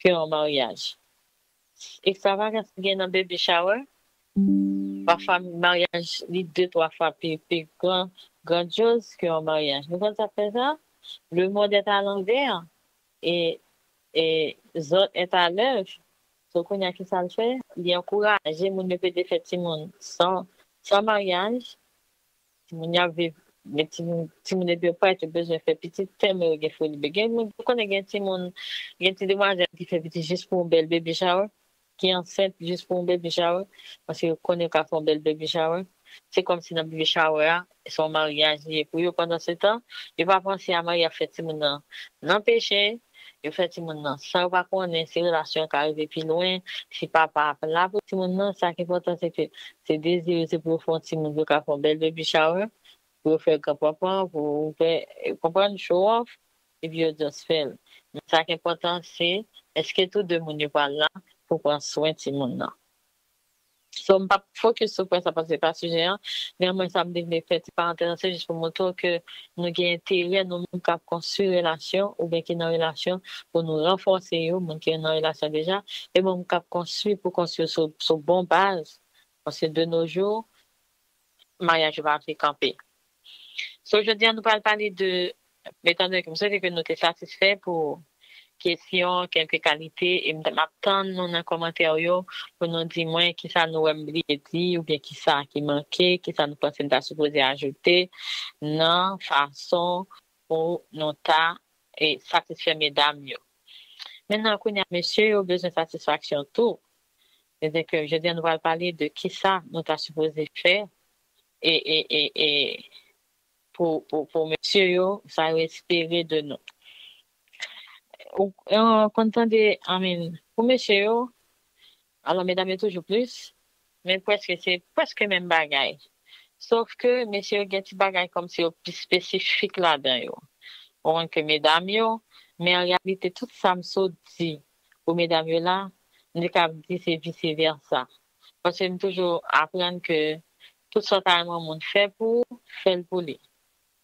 ke yon maryaj. Ekstravagans ki gen nan baby shower, pafwa maryaj li de twa fwa pi, pi gran, grandyoz ke yon maryaj. Nou konn sa k fè sa? Le monde est à l'envers et, et zòt est à l'œuvre. So, kounye a, ki sa l fè? Li ankouraje moun yo pede fè timoun san, san maryaj. Timoun y ap viv, men timoun, timoun epi yo parèt, yo bezwen fè pitit tèlman yo gen foli bebe. Gen moun, ou konnen gen timoun, gen ti demwazèl ki fè pitit jis pou yon bèl baby shower, ki ansent jis pou yon baby shower, paske yo konnen yo ka fè yon bèl baby shower. Se kòmsi nan baby shower a, se yon maryaj li ye pou yo. Pandan se tan, yo pa panse a maryaj, y ap fè timoun nan nan peche, yo fè timoun nan san yo pa konnen, si relasyon an ka rive pi lwen, si papa ap la pou timoun nan. Sa ki enpòtan, se ke se dezi yo, se pou yo fè yon timoun, pou yo ka fè yon bèl baby shower, pou yo fè granpanpan, pou yo fè, konprann, show off, epi yo just fè l. Men sa ki enpòtan, se èske tou de moun yo pral la pou pran swen timoun nan. So, m p ap fokis sou pwen sa paske se pa sijè an, men mwen sa m te vle fè ti parantèz lan, se jis pou montre w ke nou gen enterè, nou menm k ap konstwi relasyon oubyen ki nan relasyon, pou nou ranfòse yo, moun ki nan relasyon deja, e moun k ap konstwi pou konstwi sou, sou bon baz, paske de nos jours, maryaj yo pa vle kanpe. So, jodi a, nou pral pale de, etan donne ke m swete ke nou te satisfè pou kesyon, kèlke kalite, e m, m ap tann nou nan kòmantè yo pou nou di mwen kisa nou wè m bliye di, oubyen kisa ki manke, kisa nou panse m ta sipoze ajoute nan fason pou nou ta, e, satisfè medam yo. Mentnan, kounye a, mesye yo bezwen satisfaksyon tou. Sètadi ke jodi a, nou pral pale de kisa nou ta sipoze fè e, e, e, e pou, pou, pou mesye yo, sa yo espere de nou. Ou, ou konn tande, I mean, pou mesye yo, alò, medam yo toujou plis, men prèske, se prèske menm bagay. Sof ke mesye yo gen ti bagay kòmsi yo pi espesifik ladan yo. Ou konn ke medam yo, men an reyalite, tout sa m sot di pou medam yo la, m te kab di se visi vèsa. Paske m toujou aprann ke tout sa w ta renmen yon moun fè pou ou, fè l pou li.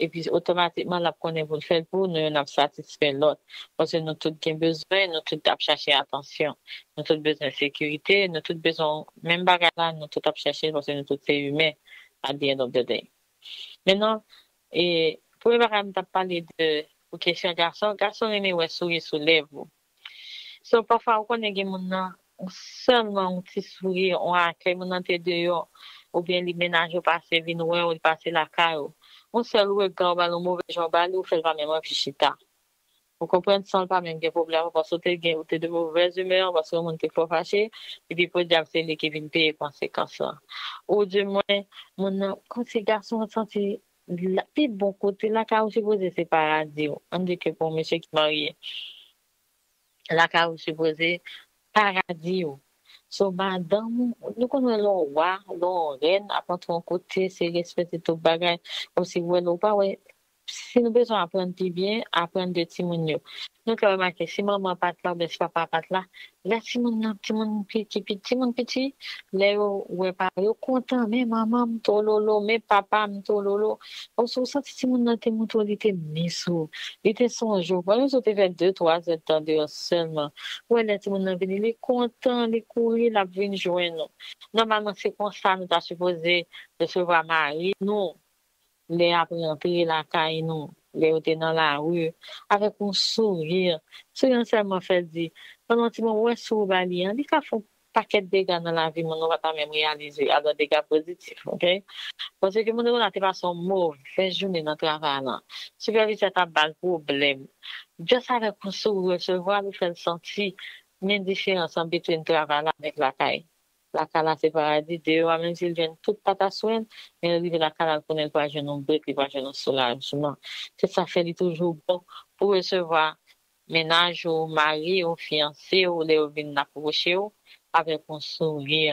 epi otomatikman l ap konnen pou l fè l pou nou, youn ap satisfè lòt. Paske nou tout gen bezwen, nou tout ap chache atansyon, nou tout bezwen sekirite, nou tout bezwen menm bagay la, nou tout ap chache l paske nou tout se imen at the end of the day. Mentnan, e, premye bagay m t ap pale de, pou kesyon gason, gason renmen wè souri sou lèv ou. So, pafwa, ou konnen gen moun nan, ou sèlman yon ti souri, yon akèy, moun nan te deyò, oubyen li mennaj ou pase vin wè w, li pase lakay ou. Yon sèl rega ou ba l, yon move jan ou ba li, ou fè l pa menm anvi chita. Ou konprann, san l pa menm gen pwoblèm, paske ou te gen, ou te de movèz imè, paske yon moun te fè w fache, epi podyab se li ki vin peye konsekans lan. Ou di mwen, moun nan, kòmsi gason an santi la, pi bon kote lakay ou sipoze se paradi w. Ann di ke pou yon mesye ki marye, lakay ou sipoze paradi w. So, madanm ou, nou konn wè lè w wa, lè w rèn, ap antre yon kote, se respè, se tout bagay, kòmsi w wè lè w pa wè, si nou bezwen aprann pi byen, aprann de timoun yo. Nou ka remake, si manman pa t la, oubyen si papa pa t la, lè timoun nan, timoun pi, ki pi, timoun piti, lè yo wè pa, yo kontan, men manman m tololo, men papa m tololo. Ou, ou santi timoun nan te montre w li te miss ou, li te sonje w. Pandan si w te fè de, twa zè d tan deyò sèlman, ou wè lè timoun nan vini, li kontan, li kouri, l ap vin jwenn ou. Nòmalman, se konsa nou ta sipoze resevwa mari nou. Lè y ap rantre lakay nou, lè yo te nan lari, avèk yon souri. Souri an sèlman fè l di, "Ban m yon ti bon wè sou ou ba li an." Li ka fè yon pakèt dega nan lavi moun, nou pa ta menm reyalize. Alò, dega pozitif, oke? Paske moun nan te pase yon movèz jounen nan travay lan. Sipèvizè t ap ba l pwoblèm. Just avèk yon souri resevwa l, ou fè l santi men diferans an between travay la avèk lakay. Lakay la se paradi, deyò a, menm si l jwenn tout pataswèl, men li rive lakay la, l konnen l pral jwenn yon brek, li pral jwenn yon soulajman. Se sa fè li toujou bon pou resevwa mennaj ou, mari ou, fiyanse ou, lè yo vin apwoche w avèk yon souri.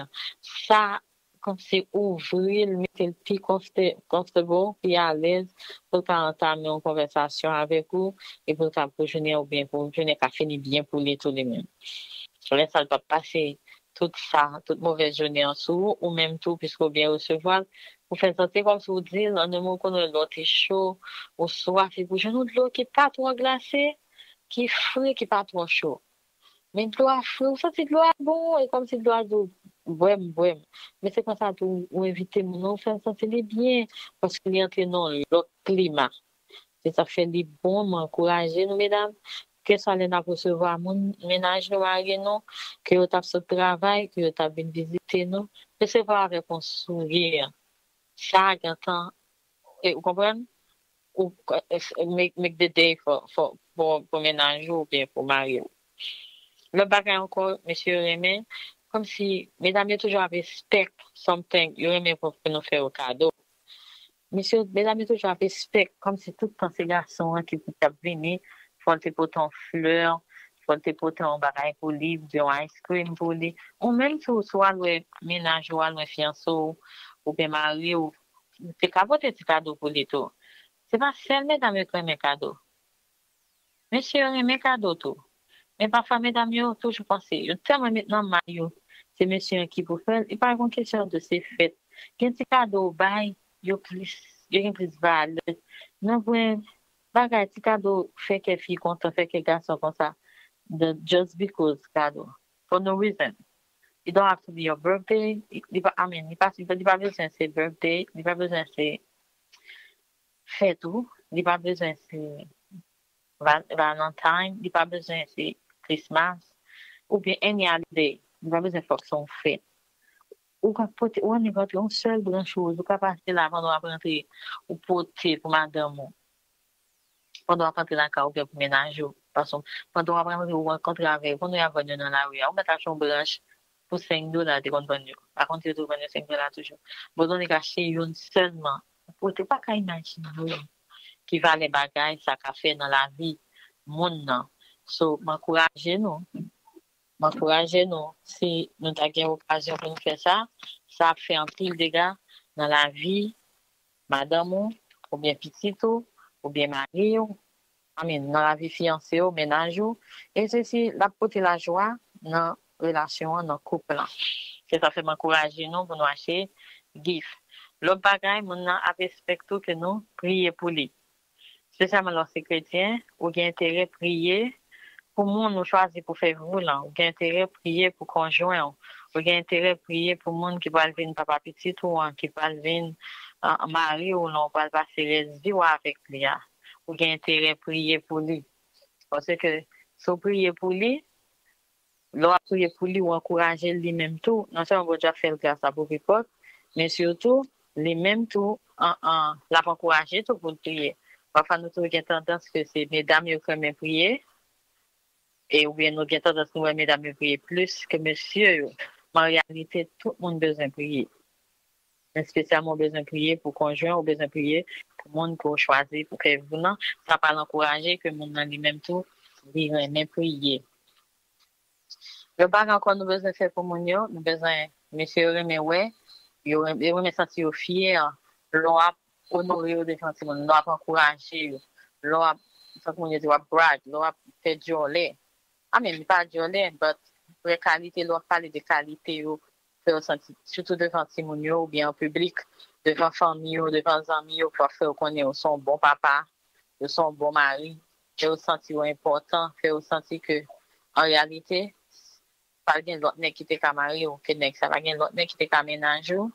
Sa, kòmsi ouvri l, mete l pi konfte-, comfortable, pi alèz, pou l ka antame yon konvèsasyon avèk ou, e pou l ka, pou jounen ou byen, pou jounen ka fini byen pou li tou li menm. Lè sa l p ap pase tout sa, tout movèz jounen an sou ou, ou menm tou, piske w byen resevwa l, ou fè l santi kòmsi w di l, an de mo, ou konnen lè w te cho, ou swaf, epi w jwenn yon dlo ki pa twò glase, ki fre, ki pa twò cho. Men dlo a fre, ou santi dlo a bon, e kòmsi dlo a di w, "Bwè m, bwè m." Men se konsa tou, ou envite moun nan, ou fè l santi li byen, paske li antre nan yon lòt klima. Se sa k fè li bon, m ankouraje nou, medam, keswa lè n ap resevwa moun, mennaj nou, mari nou, ke yo t ap sot travay, ke yo t ap vin vizite nou, resevwa avèk yon souri. Sa gentan, e, ou konprann? Ou, e, make, make the day for, for, pou, pou mennaj ou oubyen pou mari w. Lòt bagay ankò, mesye yo renmen, kòmsi medam yo toujou ap expect something, yo renmen pou, pou nou fè yo kado. Mesye, medam yo toujou ap expect, kòmsi tout tan se gason an ki pou t ap vini, fò l te pote yon flè, fò l te pote yon bagay pou li, oubyen yon ice cream pou li. Ou menm tou, si w al wè mennaj ou, al wè fiyanse w, oubyen mari w, ou te ka pote ti kado pou li tou. Se pa sèl medam yo k renmen kado. Mesye yo renmen kado tou. Men pafwa, medam yo toujou panse, yo tèlman met nan may yo, se mesye an ki pou fè l, e pa yon kesyon de se fèt. Gen ti kado ou bay, yo plis, yo gen plis valè. Nan vre bagay, ti kado fè kè fi kontan, fè kè gason konsa, the, just because kado. For no reason. It don't have to be your birthday. Li pa, I mean, li pa, li pa bezwen se birthday, li pa bezwen se fèt ou, li pa bezwen se Val-, Valentine, li pa bezwen se Christmas, oubyen any holiday, li pa bezwen fòk se yon fèt. Ou ka pote, ou annik rantre yon sèl branch woz, ou ka pase la pandan w ap rantre, ou pote pou madanm ou. Pandan w ap rantre lakay ou oubyen pou mennaj ou. Paske pandan w ap rantre, ou rankontre avè yo, konnen y ap vann yo nan lari a, ou mèt achte yon branch pou senk dola, te konn vann yo. Pa konn si yo toujou vann yo senk dola toujou. Bon, donk, li ka achte youn sèlman. Ou te pa ka imajine ki valè bagay sa ka fè nan lavi moun nan. So, m ankouraje nou. M ankouraje nou, si nou ta gen okazyon pou nou fè sa, sa ap fè anpil dega nan lavi madanm ou, oubyen pitit ou, oubyen mari w, I mean, nan lavi fiyanse w, mennaj ou, e se si l ap pote lajwa nan relasyon an, nan koup lan. Se sa fè m ankouraje nou pou nou achte gift. Lòt bagay, moun nan ap espèk tou ke nou priye pou li. Espesyalman lè w se kretyen, ou gen enterè priye pou moun ou chwazi pou fè viv ou lan. Ou gen enterè priye pou konjwen w. Ou gen enterè priye pou moun ki pral vin papa pitit ou an, ki pral vin uh, mari ou lan, ou pral pase rès vi w avèk li a. Ou gen enterè priye pou li. Paske si w priye pou li, lè w ap priye pou li, ou ankouraje l li menm tou. Non sèlman Bondye ap fè l gras la pou pi pòt, men sitou, li menm tou, an, an, l ap ankouraje tou pou l priye. Pafwa nou tou gen tandans ke se medam yo k renmen priye, e oubyen nou gen tandans nou wè medam yo priye plis ke mesye yo. Men an reyalite, tout moun bezwen priye. Espesyalman ou bezwen priye pou konjwen, ou bezwen priye pou moun ke w chwazi pou fè viv ou lan. Sa pral ankouraje ke moun nan li menm tou, li renmen priye. Lòt bagay ankò nou bezwen fè pou moun yo, nou bezwen, mesye yo renmen wè, yo renmen, yo renmen santi yo fyè lè w ap onore yo devan timoun, lè w ap ankouraje yo, lè w ap, jan moun yo di, w ap brag, lè w ap fè djòlè. I mean, li pa djòlè, but vrè kalite, lè w ap pale de kalite yo, fè yo santi, sitou devan timoun yo oubyen an piblik, devan fanmi yo, devan zanmi yo, pou fè yo konnen yo se yon bon papa, yo se yon bon mari, fè yo santi yo enpòtan, fè yo santi ke, an reyalite, pa gen lòt nèg ki te ka mare w ke nèg sa, pa gen lòt nèg ki te ka menaj ou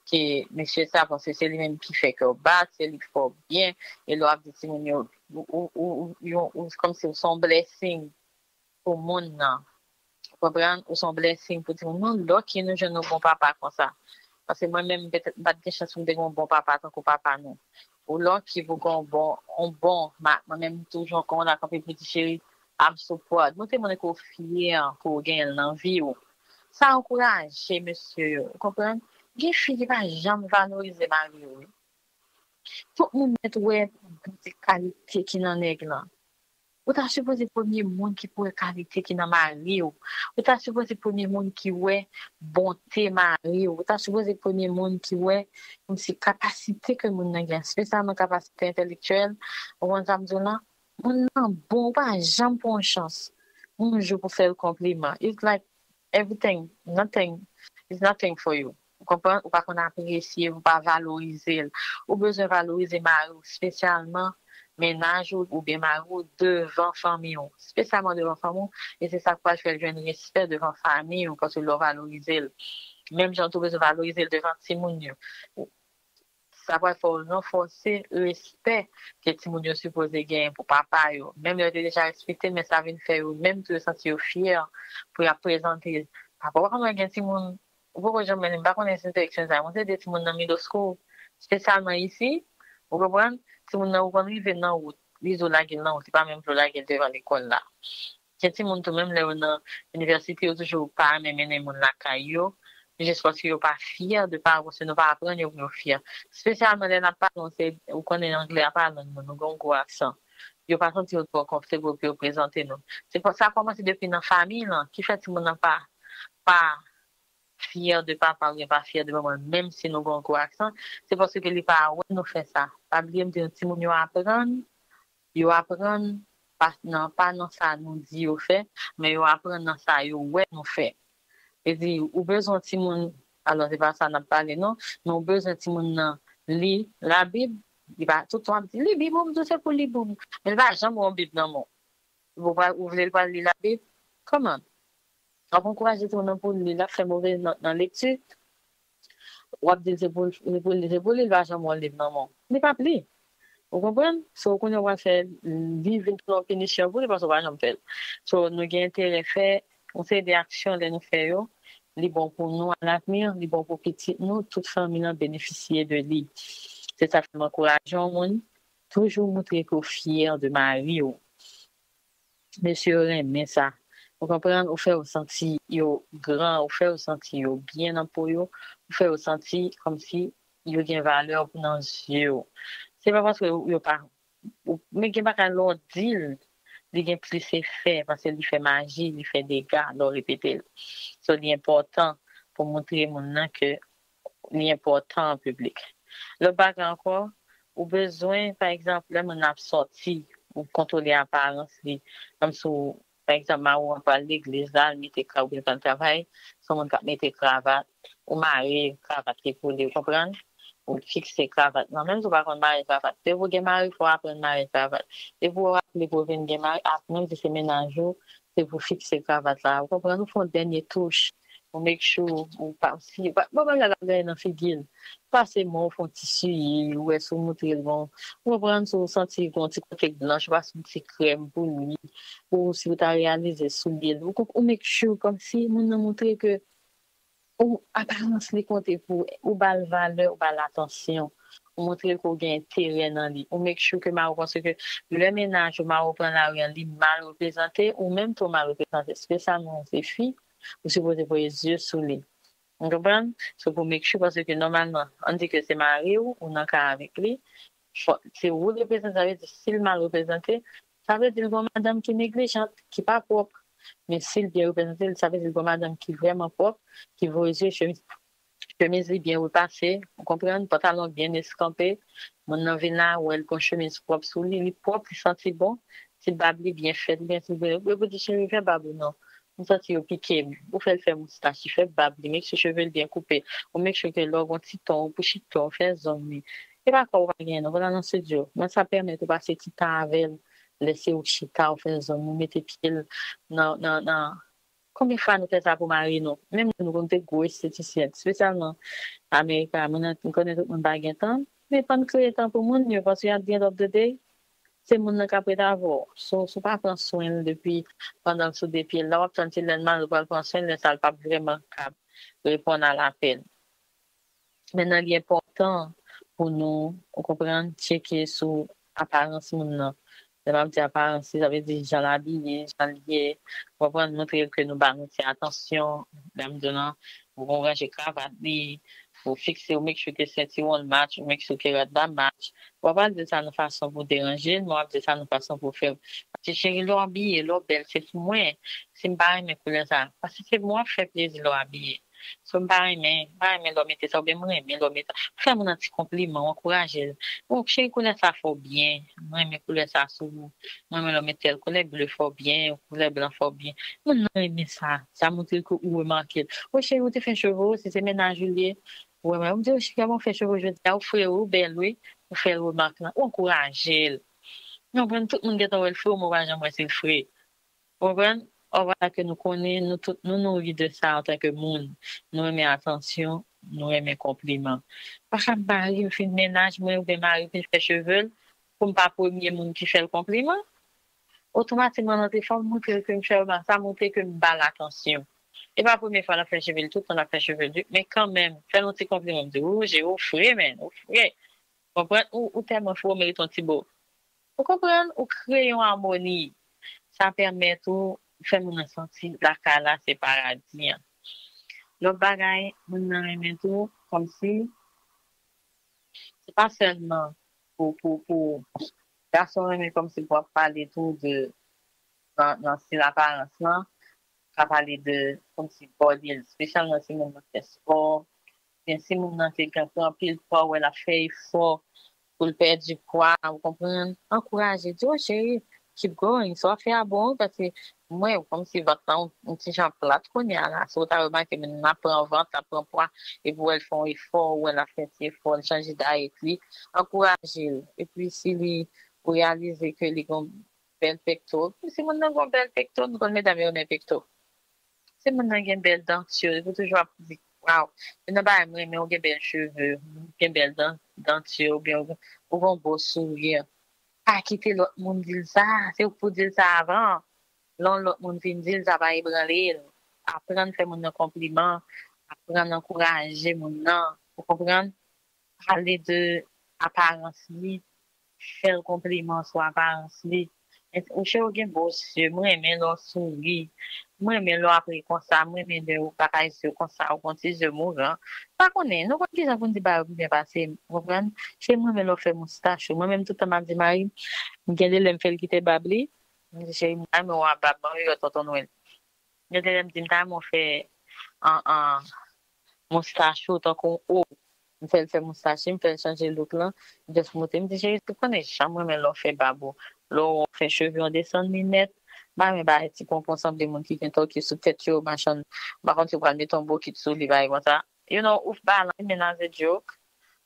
ke mesye sa, paske se li menm ki fè kè w bat, se li ki fè w byen, e lè w ap di timoun yo, ou, ou, ou, ou, ou, ou, kòmsi ou se yon blessing pou moun nan. Ou konprann? Ou se yon blessing pou timoun. Nou lucky nou jwenn yon bon papa konsa. Paske mwen menm, petèt, m pa t gen chans pou m te gen yon bon papa tankou papa nou. Ou lucky pou gen yon bon, yon bon, ma, mwen menm m toujou, kòman w la kanpe pou di cheri, I'm so proud. Montre moun ke w fyè ke w genyen l nan vi w. Sa ankouraje mesye yo, ou konprann? Gen fi ki pa janm valorize mari yo. Tout moun mèt wè bonte kalite ki nan nèg lan. Ou ta sipoze premye moun ki pou wè kalite ki nan mari w. Ou ta sipoze premye moun ki wè bonte mari w. Ou ta sipoze premye moun ki wè kòmsi kapasite ke moun nan gen, espesyalman kapasite entèlektyèl. Ou konn sa m di w lan? Moun nan bon, ou pa janm pran yon chans yon jou pou fè l konpliman. It's like everything, nothing, it's nothing for you. Ou konprann? Ou pa konn apresye, ou pa valorize l. Ou bezwen valorize mari w, espesyalman mennaj ou oubyen mari w devan fanmi w. Espesyalman devan fanmi w, e se sa k pral fè l jwenn respè devan fanmi w, paske lè w valorize l. Menm jan tou bezwen valorize l devan timoun yo. Sa pral fè w ranfòse respè ke timoun yo sipoze genyen pou papa yo. Menm lè yo te deja respekte l, men sa vin fè yo menm tou yo santi yo fyè pou y ap prezante l. Papa w pa konn wè gen timoun, ou poko janm wè, m pa konnen si n te eksperyans sa. Mwen se de timoun nan middle school, espesyalman isi, ou konprann? Timoun nan ou konn rive nan wout, li di w lage l nan wout, li pa menm vle w lage l devan lekòl la. Gen timoun tou, menm lè yo nan inivèsite, yo toujou pa renmen mennen moun lakay yo, jis paske yo pa fyè de paran, paske nou pa aprann yo pou yo fyè. Espesyalman lè n ap pale, se, ou konnen anglè a pa lang nou, nou gen yon gwo aksan. Yo pa santi yo twò comfortable pou yo prezante nou. Se pa, sa kòmanse depi nan fanmi lan, ki fè timoun nan pa, pa fyè de papa oubyen pa fyè de manman l, menm si nou gen yon gwo aksan, se paske li pa wè nou fè sa. Pa bliye m di nou, timoun yo aprann, yo aprann pa nan, pa nan sa nou di yo fè, men yo aprann nan sa yo wè nou fè. E di, ou bezwen timoun, alò se pa sa n ap pale non, men ou bezwen timoun nan li Labib, li pa, tout tan w ap di, li Bib ou, m di w se pou li Bib, men li pa janm wè yon Bib nan men w. Ou pa, ou vle l pral li Labib? Kòman? W ap ankouraje timoun nan pou l li, l ap fè move nòt nan lekti. W ap di l se pou, se pou li, se pou li, li pa janm wè yon liv nan men w. Li p ap li. Ou konprann? So, kounye a w pral fè li vin tounen yon pinisyon pou li, paske w pa janm fè l. So, nou gen enterè fè yon seri de aksyon lè nou fè yo. Li bon pou nou alavni, li bon pou pitit nou, tout fanmi an benefisye de li. Se sa k fè m ankouraje yon moun, toujou montre ke w fyè de mari w. Mesye yo renmen sa. Ou konprann? Ou fè yo santi yo gran, ou fè yo santi yo byen nan po yo, ou fè yo santi kòmsi yo gen valè nan zye w. Se pa paske yo pa, men gen bagay lè w di l, li gen plis efè, paske li fè maji, li fè dega lè w repete l. So, li enpòtan pou montre moun nan ke li enpòtan an piblik. Lòt bagay ankò, ou bezwen, pa egzanp, lè moun nan ap sòti, ou kontwole aparans li. Kòmsi w, pa egzanp, mari w an pral legliz la, l mete kravat, oubyen l pral travay, se yon moun k ap mete kravat, ou mare kravat li pou li, ou konprann? Ou fikse kravat lan. Menm si w pa konn mare kravat. Depi w gen mari, fò w aprann mare kravat. Depi w raple pou w vin gen mari, ap, menm si se mennaj ou, se pou fikse kravat la. Ou konprann? Ou fè yon dènye touch. Ou make sure, ou pa, si, pa, bon, bagay la gaye nan figi l. Pase men w, fè yon ti siye, ou wè si w moutre l bon. Ou konprann? Si w santi l gen yon ti kote k blanch, ou pase yon ti krèm pou li. Ou si w ta reyalize soulye l. Ou, ou make sure kòmsi moun nan moutre ke ou, aparans li konte pou ou, ou ba l valè, ou ba l atansyon, ou montre l ke w gen enterè nan li, ou make sure ke mari w, paske lè mennaj ou, mari w pran lari an, li mal reprezante, ou menm tou w mal reprezante, espesyalman w se fi, ou sipoze voye zye sou li. Ou konprann? Se pou make sure, paske nòmalman, ann di ke se mari w, ou nan kay avèk li, fò, se ou l reprezante, sa vle di, si l mal reprezante, sa vle di l gen yon madanm ki neglijant, ki pa pwòp. Men si l byen reprezante, sa vle di l gen yon madanm ki vrèman pwòp, ki voye zye, chemiz, chemiz li byen repase, ou konprann, pantalon byen eskanpe, moun nan vin la, wè l gen yon chemiz pwòp sou li, li pwòp, li santi bon, ti bab li byen fèt, li byen, ti byen, yo pou di, cheri, fè bab ou non. M santi yo pike m. Ou fè l fè moustach, li fè bab li, make sure cheve l byen koupe. Ou make sure ke lè w gen yon ti ton, ou pou chita, ou fè zong li. E pa kò ou pa genyen non, vwala nan estidyo. Men sa pèmèt ou pase ti tan avè l, lè se ou k chita, ou fè zong li, ou mete pye l nan, nan, nan. Konbyen fwa nou fè sa pou mari nou? Menm nou konn te gwo estetisyèn, espesyalman Amerika, moun nan, m konnen tout moun pa gen tan, men fò n kreye tan pou moun yo, paske at the end of the day, se moun nan k ap ret avè w. So, si w pa pran swen l depi pandan l sou de pye l la, w ap tann se lè l malad ou pral pran swen l, lè sa a l p ap vrèman kab reponn a lapèl. Mentnan, li enpòtan pou nou, ou konprann, tcheke sou aparans moun nan. Lè m ap di aparans, sa vle di jan l abiye, jan l ye, ou konprann, montre l ke nou ba l yon ti atansyon. Lè m di w lan, ou konn ranje kravat li, ou fikse, ou make sure ke sentiwon l match, ou make sure ke rad la match. Ou pa pral di l sa nan fason pou deranje l, men w ap di l sa nan fason pou fè. Paske cheri, lè w abiye, lè w bèl, se pou mwen. Si m pa renmen koulè sa, paske se pou mwen w ap fè plezi lè w abiye. So m pa renmen, m pa renmen lè w mete sa, oubyen m renmen lè w mete sa. Fè moun nan ti konpliman, w ankouraje l. Bon, cheri, koulè sa fè w byen. M renmen koulè sa sou ou. M renmen lè w met tèl koulè, ble fè w byen, koulè blan fè w byen. Moun nan renmen sa. Sa montre ke ou remake l. O cheri, ou te fè cheve w, si se mennaj ou l ye, ou remake. Ou di, o cheri, kòman w fè cheve w jodi a, ou fre wi, ou bèl wi. Ou fè l remak lan, ou ankouraje l. Ou konprann, tout moun gentan wè l fre, men w pa janm wè si l fre. Ou konprann? Ò, vwala ke nou konnen, nou tout, nou nouri de sa antanke moun. Nou renmen atansyon, nou renmen konpliman. Pa ka mari m fin mennaj mwen oubyen mari m fin fè cheve l, pou m pa premye moun ki fè l konpliman. Otomatikman, nan te fò m montre l ke m fè l, sa montre ke m ba l atansyon. E pa premye fwa l ap fè cheve l, tout tan l ap fè cheve l, men kanmenm, fè l yon ti konpliman, m di, o, je, ou fre, men, ou fre. Konprann? Ou, ou tèlman fre, ou merite yon ti bo. Ou konprann? Ou kreye yon amoni. Sa pèmèt ou fè moun nan santi lakay la se paradi an. Lòt bagay, moun nan renmen tou, kòmsi, se pa sèlman pou, pou, pou, gason renmen kòmsi pou ap pale tou de, nan, nan stil aparans lan, ka pale de, kòmsi body, espesyalman si moun nan fè spò, oubyen si moun nan te gen pran anpil pwa, ou wè l ap fè efò pou l pèdi pwa, ou konprann? Ankouraje, di, o cheri, keep going, sa w ap fè a bon wi, paske m wè w kòmsi vant lan yon ti jan plat kounye a la, si w ta remake moun nan ap pran vant, l ap pran pwa, epi w wè l fè yon efò, ou wè l ap fè ti efò, l chanje dayet li, ankouraje l, epi si li, ou reyalize ke li gen yon bèl pekto, si moun nan gen yon bèl pekto, nou konn medam yo renmen pekto. Si moun nan gen bèl danti, li pou toujou ap di, waw, youn nan bagay m renmen, ou gen bèl cheve, ou gen bèl dan, danti, oubyen ou, ou gen yon bo souri. Pa kite lòt moun di l sa, se ou k pou di l sa avan. Lè yon lòt moun vin di l, sa pa ebranle l. Aprann fè moun nan konpliman, aprann ankouraje moun nan, ou konprann? Pale de aparans li, fè l konpliman sou aparans li. Ou cheri, ou gen bo zye, m renmen lè w souri, m renmen lè w ap ri konsa, m renmen lè ou bagay zye w konsa, ou gon ti zye mouran. M pa konnen, nou konn kijan pou n di bagay yo pi byen pase m, ou konprann? Cheri, m renmen lè w fè moustach ou. Mwen menm, tout tan m ap di mari m, gen de lè m fè l kite bab li, m di, cheri, m ta renmen w a bab, ban m yo tonton Nwèl. Gen de lè m di, m ta renmen w fè an, an, moustach ou tankou w. M fè l fè moustach li, m fè l chanje look lan. M just montre, m di, cheri, ou konnen jan m renmen lè w fè bab ou. Lè w fè cheve w desann li nèt. M pa renmen bagay ti ponpon sanble moun ki gen tòki sou tèt yo, machann. M pa konn si w pral mete yon bokit sou li, bagay konsa. You know, ou balans, men as a joke.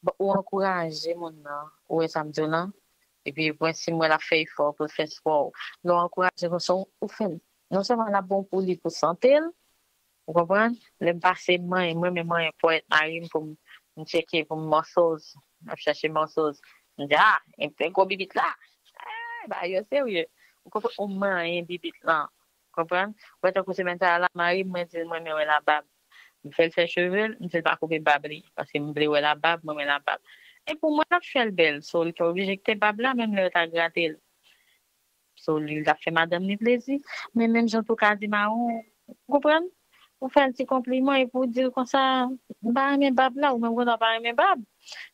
Bon, ou ankouraje moun nan, ou wè sa m di w lan? Epi, mwen, si m wè l ap fè efò pou l fè spò, lè w ankouraje l konsa, ou fè l. Non sèlman l ap bon pou li, pou sante l, ou konprann? Lè m pase, mwen, mwen menm, mwen, pwèt mari m pou m, m tcheke pou m muscles, m ap chache muscles. M di, ah, e te gwo bibit la. Eh, ba yo serye. Ou konprann? Ou manyen bibit lan. Konprann? Ou wè tankou semèn sa a la, mari m, mwen di l mwen renmen wè labab. M fè l fè cheve l, m di l pa koupe bab li, paske m vle wè labab, mwen renmen labab. E pou mwen, l ap fè l bèl, so li te oblije kite bab la, menm lè yo ta grate l. So li, l ap fè madanm li plezi, men menm jan tou ka di mawon, ou konprann? Ou fè l ti konpliman epi ou di l konsa, m pa renmen bab la, ou menm kontan pa renmen bab.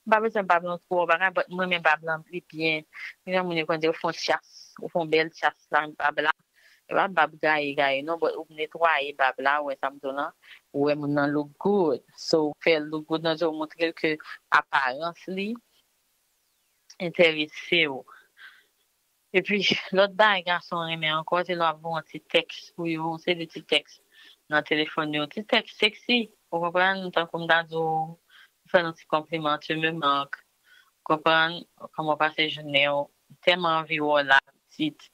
M pa bezwen bab lan twò bagay, but mwen renmen bab lan li byen. Jan moun yo konn di, ou fè yon tyas, ou fè yon bèl tyas nan bab la. E pa bab gaye gaye non, but ou netwaye bab la, ou wè sa m di w lan, ou wè moun nan look good. So, ou fè l look good nan je w, ou montre l ke aparans li enterese w. Epi, lòt bagay gason renmen ankò, se lè w ap voye yon ti tèks pou yo, yon seri de ti tèks nan telefòn yo, ti tèks sexy, ou konprann, tankou m ta di w, ou fè l yon ti konpliman, tu me manques, konprann, kòman w pase jounen w, m tèlman anvi wè w la, pitit,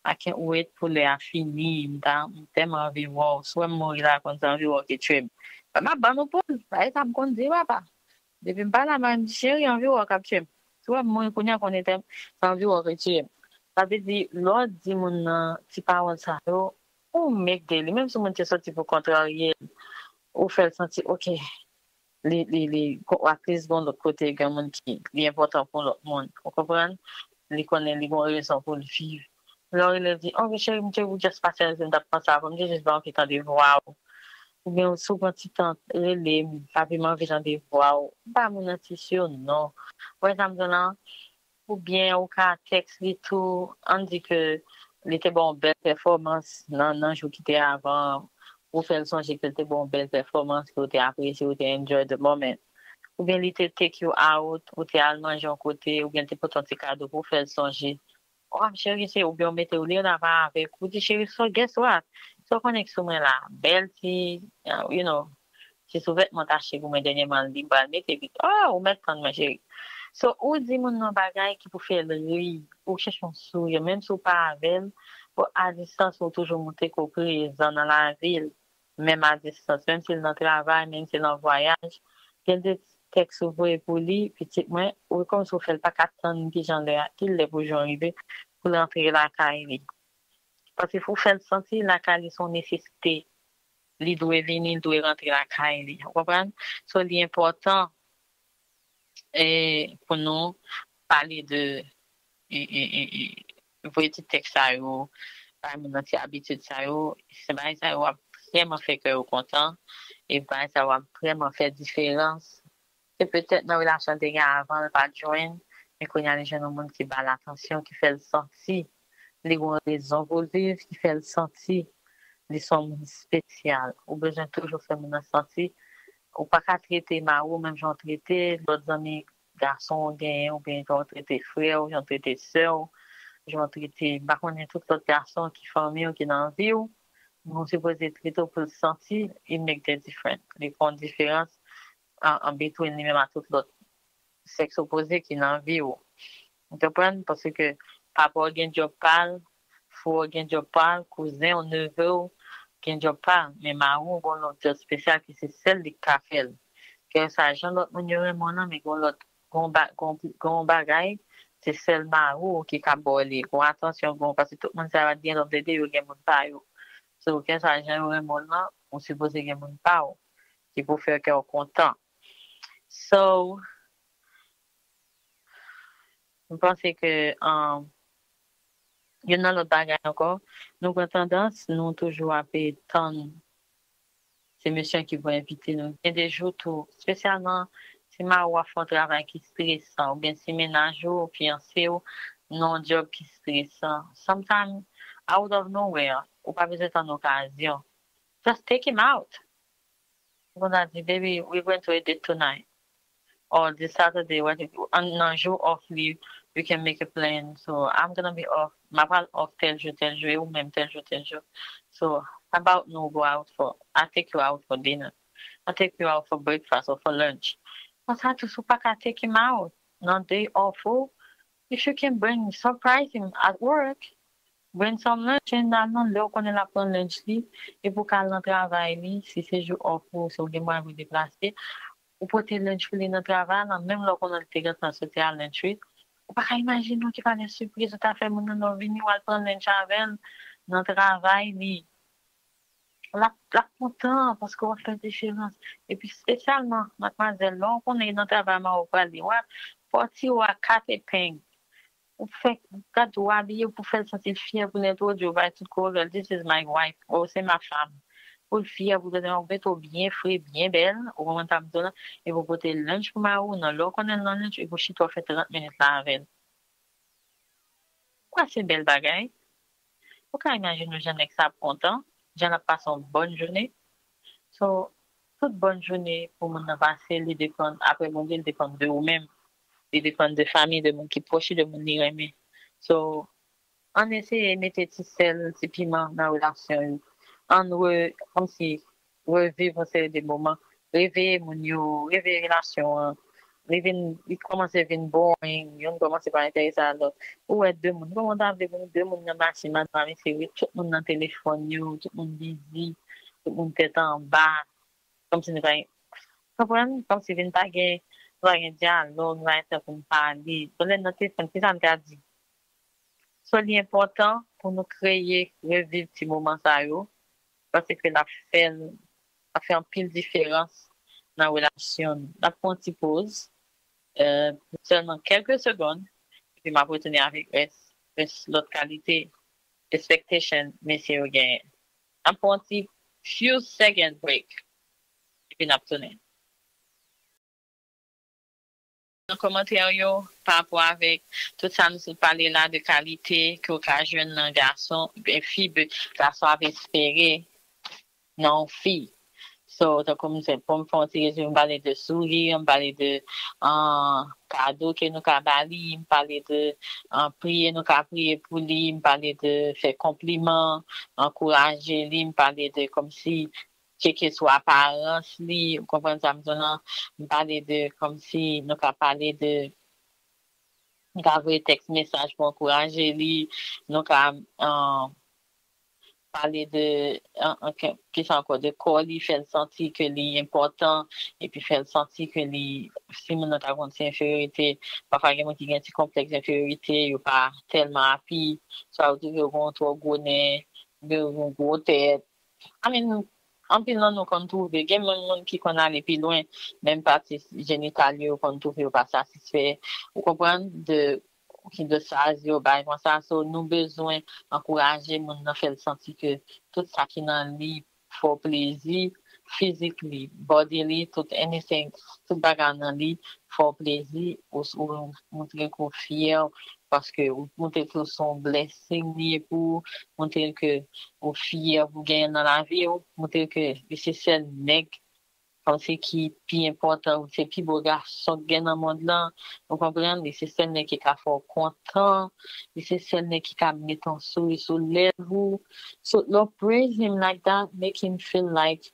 I can't wait pou lè a fini, m ta, m tèlman anvi wè w, si w wè m mouri la, konn se anvi wè w ki tye m. Ban m ap ban nou poz, pa e sa m konn di, papa. Depi m pale a mari m, di, cheri, anvi wè w k ap tye m. Si w wè m mouri kounye a, konnen tèm, se anvi wè w ki tye m. Sa vle di, lè w di moun nan ti pawòl sa yo, ou make day li, menm si moun te soti pou kontrarye l, ou fè l santi, ok, li, li, li, at least gon lòt kote, gen moun ki, li enpòtan pou lòt moun. Ou konprann? Li konnen li gon rezon pou l viv. Lè w rele l di, ok, cheri, m te, ou just pase anvi m t ap panse avè w, m te jis ba w ki tande vwa w. Oubyen si w pran ti tan, rele m, papi, m anvi tande vwa w. Ba moun nan ti syo non. Ou wè sa m di w lan? Oubyen ou ka tèks li tou, ann di ke li te ba w yon bèl pèfòmans nan, nan jou ki te avan, ou fè l sonje ke l te ba w yon bèl pèfòmans, ke ou te apresye, ou te enjoy the moment. Oubyen li te take you out, ou te al manje yon kote, oubyen l te pote yon ti kado pou w fè l sonje. Wap cheri, se oubyen w mete w li lava avèk ou, di cheri, so guess what? So konnen ki sou mwen la, bèl ti, uh, you know, ti souvètman tache pou mwen dènyèman, li pral mete vit. Oh, ou mèt tann mwen cheri. So ou di moun nan bagay ki pou fè l ri, ou chèche yon souri, menm si w pa avè l, bon, a distans ou toujou montre ke w prezan nan lavi l. Menm a distans, menm si l nan travay, menm si l an vwayaj, gen de tèks ou voye pou li, pitit mwen, ou kòmsi ou fè l pa ka tann kijan lè a, ki lè pou jan rive, pou l antre lakay li. Paske fò w fè l santi lakay li se yon nesesite. Li dwe vini, li dwe rantre lakay li. Ou konprann? So, li enpòtan e, pou nou pale de e, e, e, e, voye ti tèks sa yo, bay moun nan ti abitid sa yo, se bagay sa yo ap vrèman fè kè yo kontan, e bagay sa yo ap vrèman fè diferans. Se petèt nan relasyon l te gen avan, l pa t jwenn, men kounye a li jwenn yon moun ki ba l atansyon, ki fè l santi li gen yon rezon pou l viv, ki fè l santi li se yon moun espesyal. Ou bezwen toujou fè moun nan santi ou pa ka trete mari w menm jan w trete lòt zanmi gason w genyen, oubyen jan w trete frè w, jan w trete sè w, jan w trete, m pa konnen, tout lòt gason ki fanmi w, ki nan vi w, men w sipoze trete w pou l santi it make the difference. Li fè yon diferans an, an between li menm ak tout lòt sèks opoze ki nan vi w. Ou konprann? Paske papa w gen djòb pa l, frè w gen djòb pa l, kouzen w, neve w gen djòb pa l, men mari w gon lòt djòb espesyal ki se sèl li k ka fè l. Kèlkeswa jan lòt moun yo renmen w nan, men gon lòt, gon ba-, gon, gon bagay, se sèl mari w ki ka ba w li. Gon atansyon, gon, paske tout moun sa yo pa t gen lòt de yo gen moun pa yo. So, kèlkeswa jan yo renmen w nan, ou sipoze gen moun pa w ki pou fè kè w kontan. So, m panse ke, um, youn nan lòt bagay ankò, nou gen tandans, nou toujou ape tann se mesye an ki pou envite nou. Gen de jou tou, espesyalman si mari w ap fè yon travay ki stresan, oubyen si mennaj ou, fiyanse w, nan yon djòb ki stresan. Sometimes, out of nowhere, ou pa bezwen tann okazyon. Just take him out. Ou konn sa di, baby, we're going to a date tonight. Or this Saturday, what if, an, nan jou off li, we can make a plan. So, I'm gonna be off. M ap pral off tèl jou, tèl jou, e ou menm tèl jou, tèl jou. So, how about nou go out for, I take you out for dinner. I take you out for breakfast or for lunch. Konsa tou, si w pa ka take him out nan day off ou, if you can bring, surprise him at work, bring some lunch and al nan lè w konnen l ap pran lunch li, epi w ka al nan travay li, si se jou off ou, si w gen mwayen pou w deplase, ou pote lunch pou li nan travay la, menm lè w konnen l te gentan soti al lunch wi. Ou pa ka imajine w ki valè sipriz ou ta fè moun nan lè w vini, w al pran lunch avè l nan travay li. L ap, l ap kontan paske w ap fè diferans. Epi espesyalman, madmwazèl, lè w konnen nan travay mari w pral li, w ap fè w tire w a kat epeng. Ou fè gad ou abiye pou fè l santi l fyè pou l entwodui w bay tout kolega l, this is my wife, oh, c'est ma femme. Pou l fyè pou l mete w byen fre, byen bèl, ou konprann sa m di w la, epi w pote lunch pou mari w nan lè w konnen l nan lunch, epi w chita w fè trant minit la avè l. Kwa se bèl bagay? Ou ka imajine w jan nèg sa ap kontan, jan l ap pase yon bòn jounen. So, tout bòn jounen pou moun nan pase, li depann, apre Bondye, li depann de ou menm. Li depann de fanmi, de moun ki pwòch li, de moun li renmen. So, ann eseye mete ti sèl, ti piman nan relasyon yo. Ann re, kòmsi, reviv yon seri de moman, reveye moun yo, reveye relasyon an. Li vin, li kòmanse vin boring, youn kòmanse pa enterese a lòt. Ou wè de moun, kòman w ta vle pou de moun nan mache, madanm, mesye, wi, tout moun nan telefòn yo, tout moun bizi, tout moun tèt anba, kòmsi nou pa, konprann? Kòmsi vin pa gen, nou pa gen dyalòg, nou pa gen tan pou nou pale. Bon, lè n nan telefòn, kisa n ka di? So, li enpòtan pou nou kreye, reviv ti moman sa yo, paske l ap fè l, ap fè anpil diferans nan relasyon nou. N ap pran yon ti poz, euh, sèlman kèlke segonn, epi m ap retounen avèk rès, rès lòt kalite expectation mesye yo genyen. N ap pran yon ti few second break, epi n ap tounen. Nan kòmantè yo pa rapò avèk tout sa nou sot pale la de kalite ke w ka jwenn nan gason, oubyen fi, be- gason ap espere nan yon fi. So, tankou m se pou m fè yon ti rezime, m pale de souri, m pale de uh, kado ke nou ka ba li, m pale de uh, priye nou ka priye pou li, m pale de fè konpliman, ankouraje li, m pale de kòmsi tcheke sou aparans li, ou konprann sa m di w lan, m pale de kòmsi nou ka pale de, nou ka voye tèks mesaj pou ankouraje li, nou ka uh, pale de uh, uh, kisa ankò, de kò li, fè l santi ke li enpòtan, epi fè l santi ke li, si moun nan ta konn se enferiyorite, pafwa gen moun ki gen ti konplèks enferiyorite, yo pa tèlman api, swa yo twouve yo gen yon twò gwo nen, yo gen yon gwo tèt, I mean, anpil nan nou konn twouve, gen menm moun ki konn ale pi lwen, menm pati jenital yo konn twouve yo pa satisfè, ou konprann, de ki dosaj yo bay konsa. So, nou bezwen ankouraje moun nan, fè l santi ke tout sa ki nan li fè w plezi, physically, body li, tout anything, tout bagay nan li fè w plezi, ou, ou montre ke w fyè, paske ou montre ke w se yon blessing li ye pou ou, montre ke ou fyè pou genyen nan lavi w, montre ke li se sèl nèg kòmsi ki pi enpòtan, ou se pi bo gason k gen nan mond lan, ou konprann, li se sèl nèg ki ka fè w kontan, li se sèl nèg ki ka mete yon souri sou lèv ou. So, lè w praise him like that, make him feel like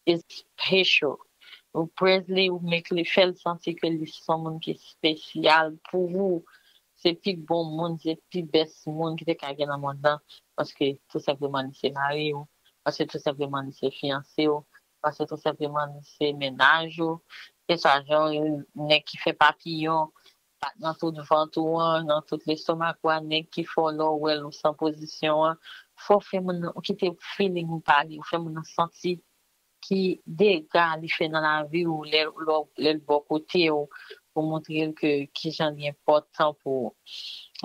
is special. Ou praise li, ou make li fè l santi ke li se yon moun ki espesyal pou ou. Se pi bon moun, se pi best moun ki te ka gen nan mond lan. Paske tou senpleman li se mari w. Paske tou senpleman li se fiyanse w. Paske tou senpleman li se mennaj ou. Keswa jan w ye, nèg ki fè papiyon, bat nan tout vant ou an, nan tout lestomak ou a, nèg ki fè w lè w wè l ou san pozisyon an. Fò w fè moun nan, ou kite feeling ou pale, ou fè moun nan santi ki dega li fè nan lavi w lè, lè, lè l bò kote w pou montre l ke kijan li enpòtan pou ou.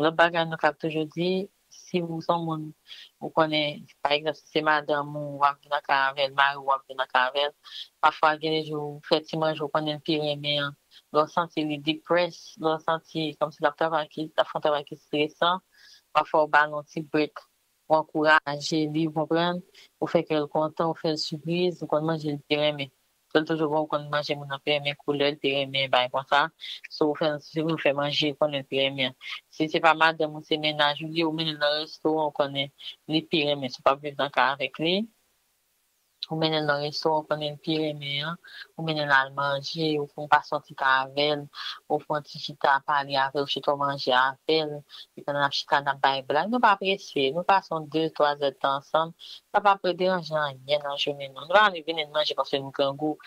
Lòt bagay nou ka toujou di, si w se yon moun, ou konnen, pa egzanp, si se madanm ou w ap vin nan kay avè l, mari w w ap vin nan kay avè l, pafwa gen de jou ou fè ti manje ou konnen l pi renmen an, lè w santi li depressed, lè w santi kòmsi l ap travay ki, l ap fè yon travay ki estresan, pafwa w ba l yon ti break, ou ankouraje li, ou konprann, ou fè kè l kontan, ou fè l sipriz, ou konn manje l pi renmen. Sèl toujou bon, ou konn manje moun nan pi renmen, koulè l pi renmen, bagay konsa. So, ou fè l sipriz, ou fè manje, ou konnen l pi renmen. Si se pa madanm ou, se mennaj ou li, ou mennen l nan restoran, ou konnen li pi renmen. Si w p ap viv nan kay avèk li, Ou mennen l nan restoran ou konnen l pi renmen an, ou mennen l al manje, ou fè yon pa soti avè l, ou fè yon ti chita pale avè l, ou chita w manje avè l, epi pandan n ap chita, n ap bay blag, nou pa prese, nou pase yon de, twa zè tan ansanm, sa pa pou deranje anyen nan jounen nou. Nou pa vle vin manje paske nou grangou,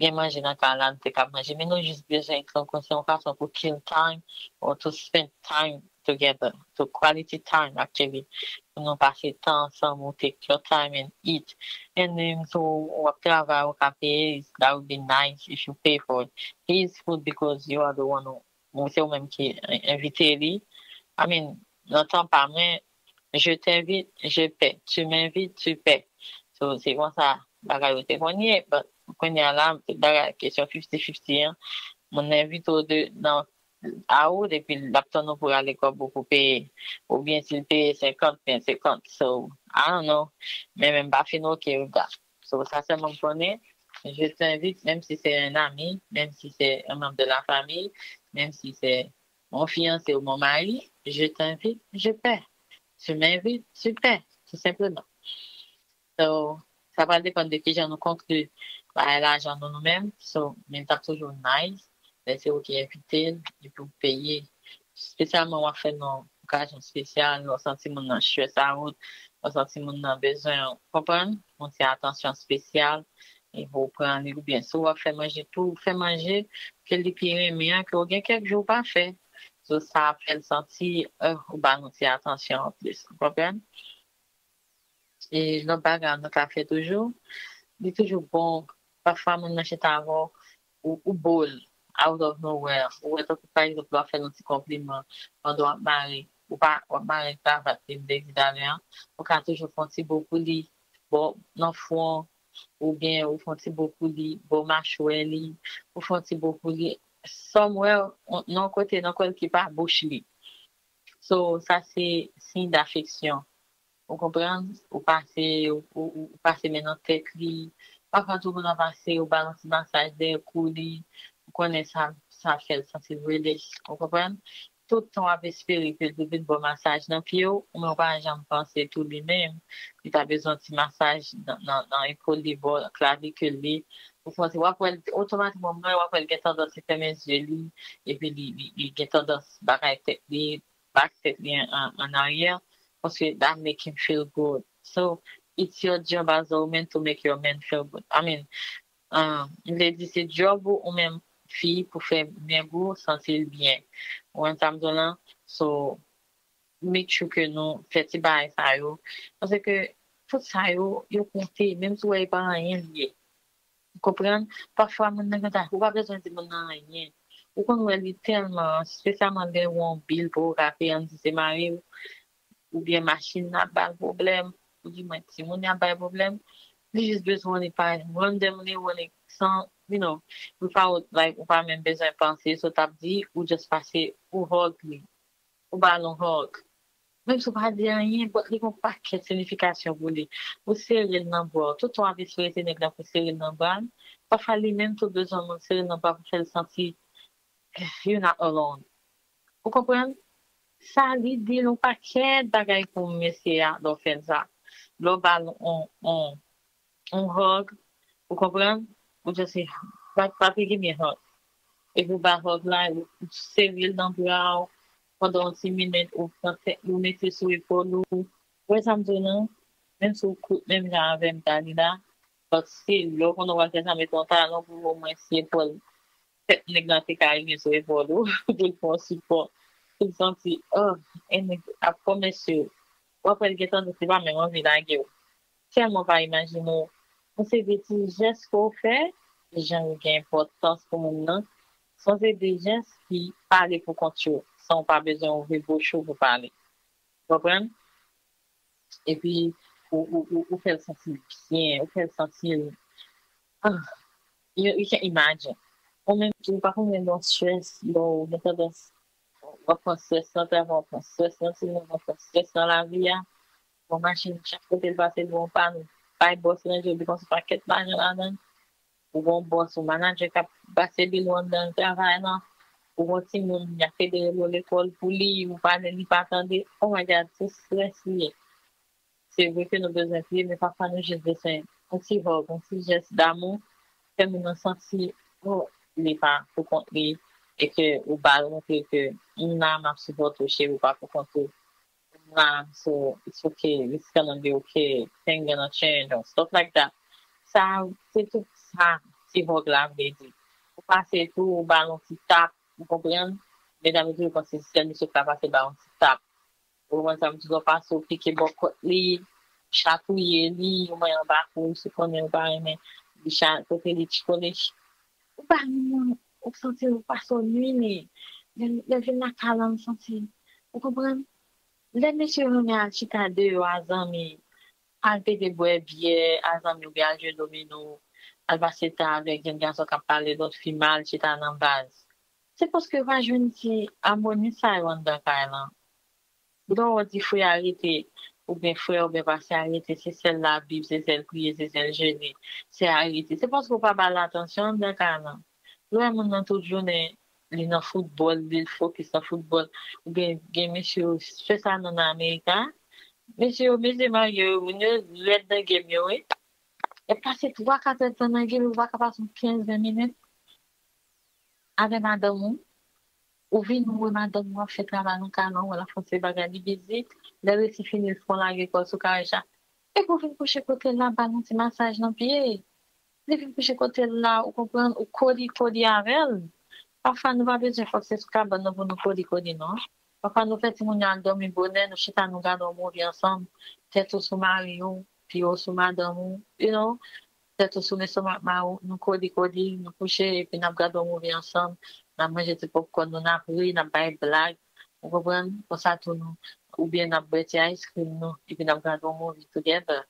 gen manje nan kay la, nou te kab manje, men nou jis bezwen pran konsyan yon fason pou kill time or to spend time together, to quality time actually, pou nou pase tan ansanm, ou take your time and eat. And then, so, w ap travay, ou ka peye, that would be nice if you pay for his food because you are the one who, ou se ou menm ki en- envite li. I mean, nan tan pa mwen, je t'invite, je paie. Tu m'invites, tu paies. So, se konsa bagay yo te konn ye, but kounye a la, tout bagay, kesyon fifty fifty an, moun nan envite w de, nan, a ou, epi l ap tann ou pou rale kòb ou pou peye. Oubyen si l peye senkant, men senkant. So, I don't know. Men, men m pa fin oke with that. So, sa sèlman m konnen, je t'invite, même si c'est un ami, même si c'est un membre de la famille, même si c'est mon fiancé ou mon mari, je t'invite, je paie. Tu m'invites, tu paies, tout simplement. So, sa pral depann de kijan nou konkli bagay lajan nou nou menm. So, men l t ap toujou nice lè se ou ki envite l epi ou peye. Espesyalman w ap fè l nan okazyon espesyal, lè w santi moun nan stress out, lè w santi moun nan bezwen, w konprann, yon ti atansyon espesyal, epi w pran li, oubyen si w ap fè manje tou, ou fè manje ke li pi renmen an, ke w gen kèk jou w pa fè. So, sa ap fè l santi, euh, ou ba l yon ti atansyon anplis. Ou konprann? E lòt bagay nou ka fè toujou, li toujou bon, pafwa moun nan chita avè w, ou, ou bo l, out of nowhere. Ou wè, tankou pa egzanp, lè w ap fè l yon ti konpliman pandan w ap mare, ou pa, w ap mare kravat li, m te di talè an, ou ka toujou fè yon ti bo pou li, bo nan fwon, oubyen ou fè yon ti bo pou li, bo machwè li, ou fè yon ti bo pou li, somewhere, nan yon kote, nan kwen ki pa bouch li. So, sa se siy dafeksyon. Ou konprann? Ou pase, ou, ou, ou pase men nan tèt li. Pafwa tou moun nan pase, ou ba l yon ti masaj dèyè kou li. Ou konnen sa, sa fè l santi l relax. Ou konprann? Tout tan w ap espere ke l vin ba w masaj nan pye w, ou menm ou pa janm panse tou li menm, li ta bezwen yon ti masaj nan, nan, nan epòl li, bò klavikil li. Ou santi, w ap wè l, otomatikman, w ap wè l gen tandans li fèmen zye li, epi li, li, li gen tandans bagay tèt li, bat tèt li an, an, an aryè, paske that make him feel good. So, it's your job as a woman to make your man feel good. I mean, uh, m vle di se job ou, ou menm fi, pou fè nèg ou santi l byen. Ou konprann sa m di w lan? So, make sure ke nou fè ti bagay sa yo. Paske tout sa yo, yo konte, menm si w wè e pa anyen li ye. Ou konprann? Pafwa moun nan gen ta, ou pa bezwen di moun nan anyen. Ou konn wè li tèlman, espesyalman lè w gen yon bil pou w ka peye, ann di se mari w, oubyen machin nan ap ba l pwoblèm, oudimwen timoun nan ap ba l pwoblèm, li jis bezwen li pa randomly, randomly, san, you know, without, like, ou pa menm bezwen panse, so w t ap di, ou just pase, ou hug li, ou ba l yon hug. Menm si w pa di anyen, but li gen yon pakèt siyifikasyon pou li. Ou sere l nan bra w. Tout tan w ap espere se nèg la pou sere l nan bra l. Pafwa li menm tou bezwen moun sere l nan bra pou fè l santi you not alone. Ou konprann? Sa li di l yon pakèt bagay pou mesye a lè w fè l sa. Lè w ba l on, on, on hug, ou konprann? Ou just say, pa, pa give me a hug. Epi w ba hug la, ou sere l nan bra w pandan yon ti minit, ou pran tèt li, ou mete sou epòl ou. Ou wè sa m di w lan? Menm si w kout menm jan avè m, Dalila, but still, lè w konnen w pral fè sa, mete yon talon pou omwen si epòl tèt nèg lan te ka rive sou epòl ou, pou l fè yon sipò, pou l santi, oh, e nèg ap pwomèt yo. W ap wè l gen tandans li pa menm anvi lage w. Tèlman w pa imajine w. Yon seri de ti jès ke w fè, jan yo gen enpòtans pou moun nan, se yon seri de jès ki pale pou kont yo, san w pa bezwen ouvri bouch ou pou pale. Konprann? Epi, ou, ou, ou, ou fè l santi l byen, ou fè l santi l, ah, you, you can imagine. Ou menm tou, ou pa konn gen yon stress, bon, ou gen tandans, w ap pran stress nan travay, w ap pran stress nan timoun, w ap pran stress nan lavi a. Bon, machin, chak kote l pase, l yon pann, bay bòs lan, yo depanse yon pakèt lajan ladan l. Ou gen yon bòs, yon manadjè k ap pase bil ou anndan travay lan. Ou gen yon timoun, y ap federe l lekòl pou li, ou pale, li pa tande. Oh my God, se strès li ye. Se vre ke nou bezwen priye, men pafwa nou jis bezwen yon ti hug, yon ti jès damou, fè moun nan santi, oh, li pa pou kont li, e ke ou ba l montre ke m la, m ap sipòte w, cheri, ou pa pou kont ou. M la, so it's okay, it's gonna be okay, things gonna change, and stuff like that. Sa, se tout sa ti hug la vle di. Ou pase tou, ou ba l yon ti tap, ou konprann? Medam yo toujou panse se sèl mesye k ka pase ba yon ti tap. Ou konprann sa m di, ou pase, ou pike bò kòt li, chatouye li, ou manyen anba kou, si konnen ou pa renmen li cha-, kote li chikole. Ou ba li moun, ou santi ou pase w nwi li. Lè, lè l vin lakay la, m santi, ou konprann? Lè mesye yo renmen al chita deyò a zanmi, al pede bwè byè a zanmi oubyen al jwe domino, al pase tan avèk jèn gason k ap pale lòt fi mal, chita nan baz. Se paske yo pa jwenn ti amoni sa yo anndan kay lan. Lè w di frè a rete, oubyen frè oubyen pastè a rete, se sèl Labib, se sèl priye, se sèl jene, se a rete. Se paske w pa ba l atansyon anndan kay lan. Lè w wè moun nan tout jounen, li nan foutbòl, li fokis nan foutbòl, oubyen gen mesye yo fè sa nan Amerika. Mesye yo, mesye marye yo, moun yo rèd nan game yo, wi. Y ap pase twa, kat èdtan nan game, yo pa ka pase yon kenz, ven minit avè madanm ou. Ou vin, ou wè madanm ou ap fè travay nan kay lan, ou wè l ap fè yon seri bagay, li bizi. Lè l resi fini, l fè yon lage kò l sou karèch la. Epi ou vin kouche kote l la, ba l yon ti masaj nan pye. Li vin kouche kote l la, ou konprann, ou koli koli avè l. Pafwa, nou pa bezwen fòk se sou kabann nan pou nou koli koli, non. Pafwa, nou fè timoun yo al dòmi bonè, nou chita, nou gade yon movie ansanm, tèt ou sou mari w, pye w sou madanm ou, you know, tèt ou sou lestomak mari w, nou koli koli, nou kouche, epi n ap gade yon movie ansanm, n ap manje ti popcorn nou, n ap ri, n ap bay blag, ou konprann? Konsa tou nou, oubyen n ap bwè ti ice cream nou, epi n ap gade yon movie together.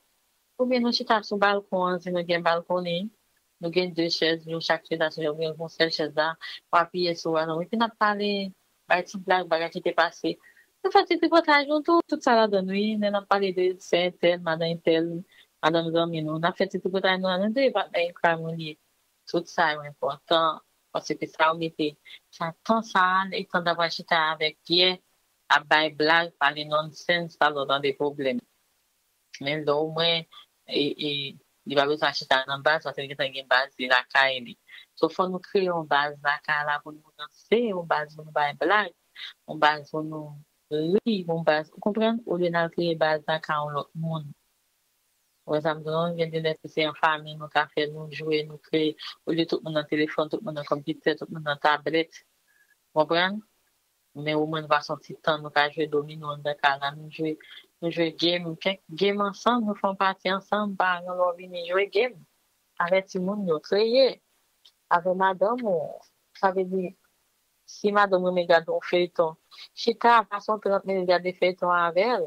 Oubyen nou chita sou balkon an, si nou gen balkoni, nou gen de chèz, nou chak chita sou, oubyen yon sèl chèz la, ou apiye sou a, non, epi n ap pale, bay ti blag, bagay ki te pase. Nou fè ti tripotay nou tou, tout sa ladan, wi, lè n ap pale de sè entèl, madan entèl, madanm zanmi nou, n ap fè ti tripotay nou, nou de patnè in crime nou ye. Tout sa yo enpòtan, paske sa yo mete, sa tan sa a, e tan n ap al chita avèk Pyè, ap bay blag, pale nonsense, pa lòt an de pwoblèm. Men lè omwen, e, e, li pa bezwen chita nan baz, paske li gentan gen baz li lakay li. So, fò nou kreye yon baz lakay la pou nou ranse, yon baz pou nou bay blag, yon baz pou nou ri, yon baz, ou konprann? Olye n al kreye baz lakay yon lòt moun. Ou wè sa m di w, non? Gen de lè se an fanmi nou ka fè nou jwe, nou kreye, olye tout moun nan telefòn, tout moun nan konpitè, tout moun nan tablèt. Ou konprann? Men omwen nou pase yon ti tan, nou ka jwe domino anndan kay la, nou jwe, nou jwe game, kèk game ansanm, nou fè yon pati ansanm, pa gen lè w vini jwe game. Avè timoun yo, kreye. Avè madanm ou, sa vle di, si madanm ou renmen gade yon feyton, chita, pase yon trant minit gade feyton avè l.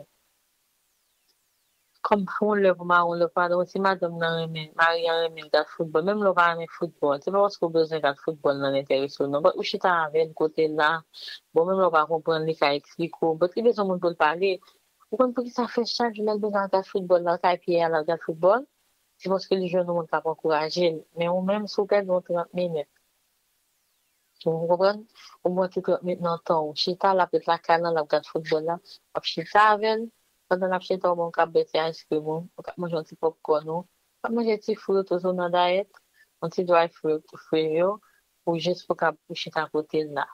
Kòm fè yon lè pou mari w, lè pou madanm ou, si madanm nan renmen, mari an renmen gad foutbòl, menm lè w pa renmen foutbòl, se pa paske w bezwen gad foutbòl nan l enterese w, non. But ou chita avè l kote l la, bon, menm lè w pa konprann, li ka eksplike w, but li bezwen moun pou l pale. Ou konn poukisa fè chak jou lè l bezwen al gad foutbòl, l al kay Pyè a, l al gad foutbòl? Se paske li jwenn yon moun k ap ankouraje l. Men ou menm, si w pèdi yon trant minit, ou konprann? Ou pran ti trant minit nan tan w. Chita, l ap ret lakay la, l ap gad foutbòl la. W ap chita avè l. Pandan l ap chita, ou menm w ka bwè ti ice cream ou, ou ka manje yon ti popcorn ou, ou ka manje ti fruit ou, si w nan dayèt, yon ti dry fruit ou fri yo, pou jis pou ka, pou chita kote l la.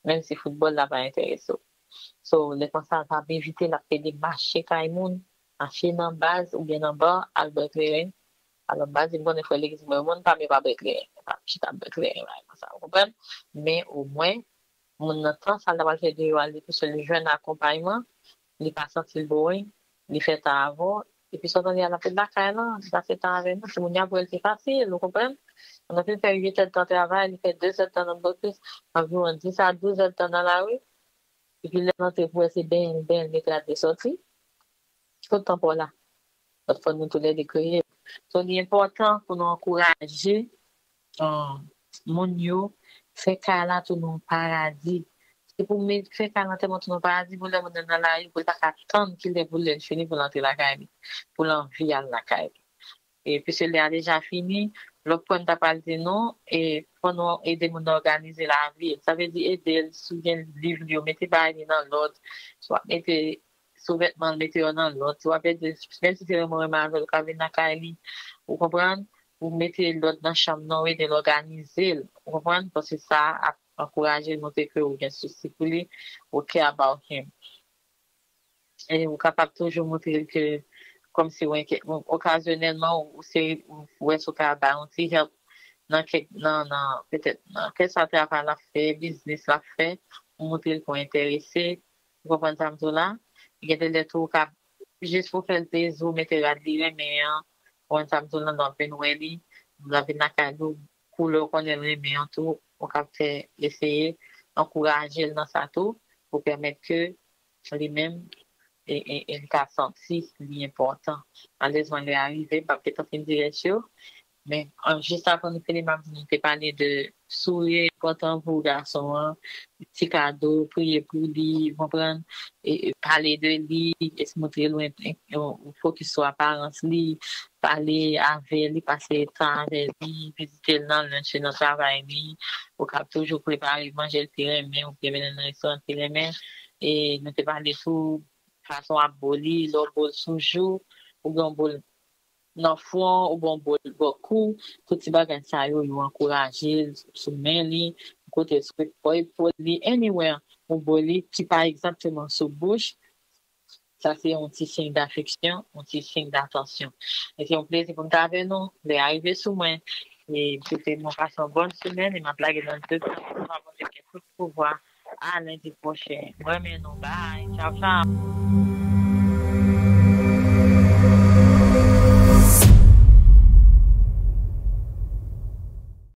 Menm si foutbòl la pa enterese w. So, lè konsa, l pa evite, l ap pede mache kay moun, mache nan baz oubyen nan bar, al bwè kleren. Alò, m pa di m konnen frè legliz mwen, moun pa m yo pa bwè kleren, pa chita bwè kleren, bagay konsa, ou konprann? Men omwen, moun nan tan sa l ta pral fè deyò a, li tou sèl, li jwenn akonpayman, li pa santi l boring, li fè tan avè w, epi sa w tande a, l ap ret lakay lan, li pase tan avè nou, timoun yo ap wè l, se fasil, ou konprann? Pandan fin fè uit èdtan travay, li fè de zèdtan nan blokis, anviwon dis a douz èdtan nan lari, epi lè l antre pou wè se benyen l, benyen l, li eklate soti. Tout tan pa w la. Donk, fò nou toulède kreye. So, li enpòtan pou nou ankouraje, um, moun yo fè kay la tounen yon paradi. Se pou met, fè kay la tèlman tounen yon paradi, pou lè moun nan nan lari, pou l pa ka tann kilè pou lè l fini, pou l antre lakay li, pou l anvi al lakay li. E piske lè a deja fini, lòt pwen m ta pral di nou, e fò nou ede moun nan òganize lavi l. Sa vle di ede l, si w gen liv li yo, mete bagay li nan lòd. Si w ap mete souvètman l, mete yo nan lòd. Si w ap ede, menm si se renmen renmen avè l, ou ka vin lakay li, Ou konprann? Ou mete lòd nan chanm nan, ou ede l òganize l. Ou konprann? Paske sa ap ankouraje l, montre ke ou gen sousi pou li, ou care about him. E ou kapab toujou montre l ke, kòmsi ou enkyè-, ou, okazyonèlman, ou se, ou wè si w ka bay yon ti help nan kèk, nan, nan, petèt, nan kèlkeswa travay l ap fè, biznis l ap fè, ou montre l ke w enterese, ou konprann sa m di w la? Gen de lè tou, ou ka, jis pou fè l plezi, ou mete rad li renmen an, ou konprann sa m di w la, lè w ap vin wè li, lè w ap vin lakay li, koulè w konnen l renmen an tou, ou ka fè, eseye ankouraje l nan sa tou, pou pèmèt ke li menm, e, e, e li ka santi li enpòtan. Malerezman, lè a rive, m p ap gentan fin di rès yo, men, an, jis avan nou fini, m ap di nou te pale de souri enpòtan pou gason an, ti kado, priye pou li, ou konprann? E, e pale de li, e montre l ou en-, en-, ou fokis sou aparans li, pale avè li, pase tan avè li, vizite l nan lunch, nan travay li, ou kab toujou prepare manje l te renmen, oubyen mennen l nan restoran l te renmen. E nou te pale sou fason w ap bo li, lè w bo l sou jou, oubyen w bo l nan fwon, oubyen w bo l bò kou, tout ti bagay sa yo, yo ankouraje l sou men li, kote sou epòl li, anywhere, ou bo li, ki pa egzakteman sou bouch, sa se yon ti siy dafeksyon, yon ti siy datansyon. E se yon plezi pou m t avè nou, lè a rive sou mwen, e m swete nou pase yon bòn semèn, e m ap lage nan de tan, pou Bondye gen tout pouvwa. A lendi pwochen. M renmen nou. Bye. Tchaw, tchaw.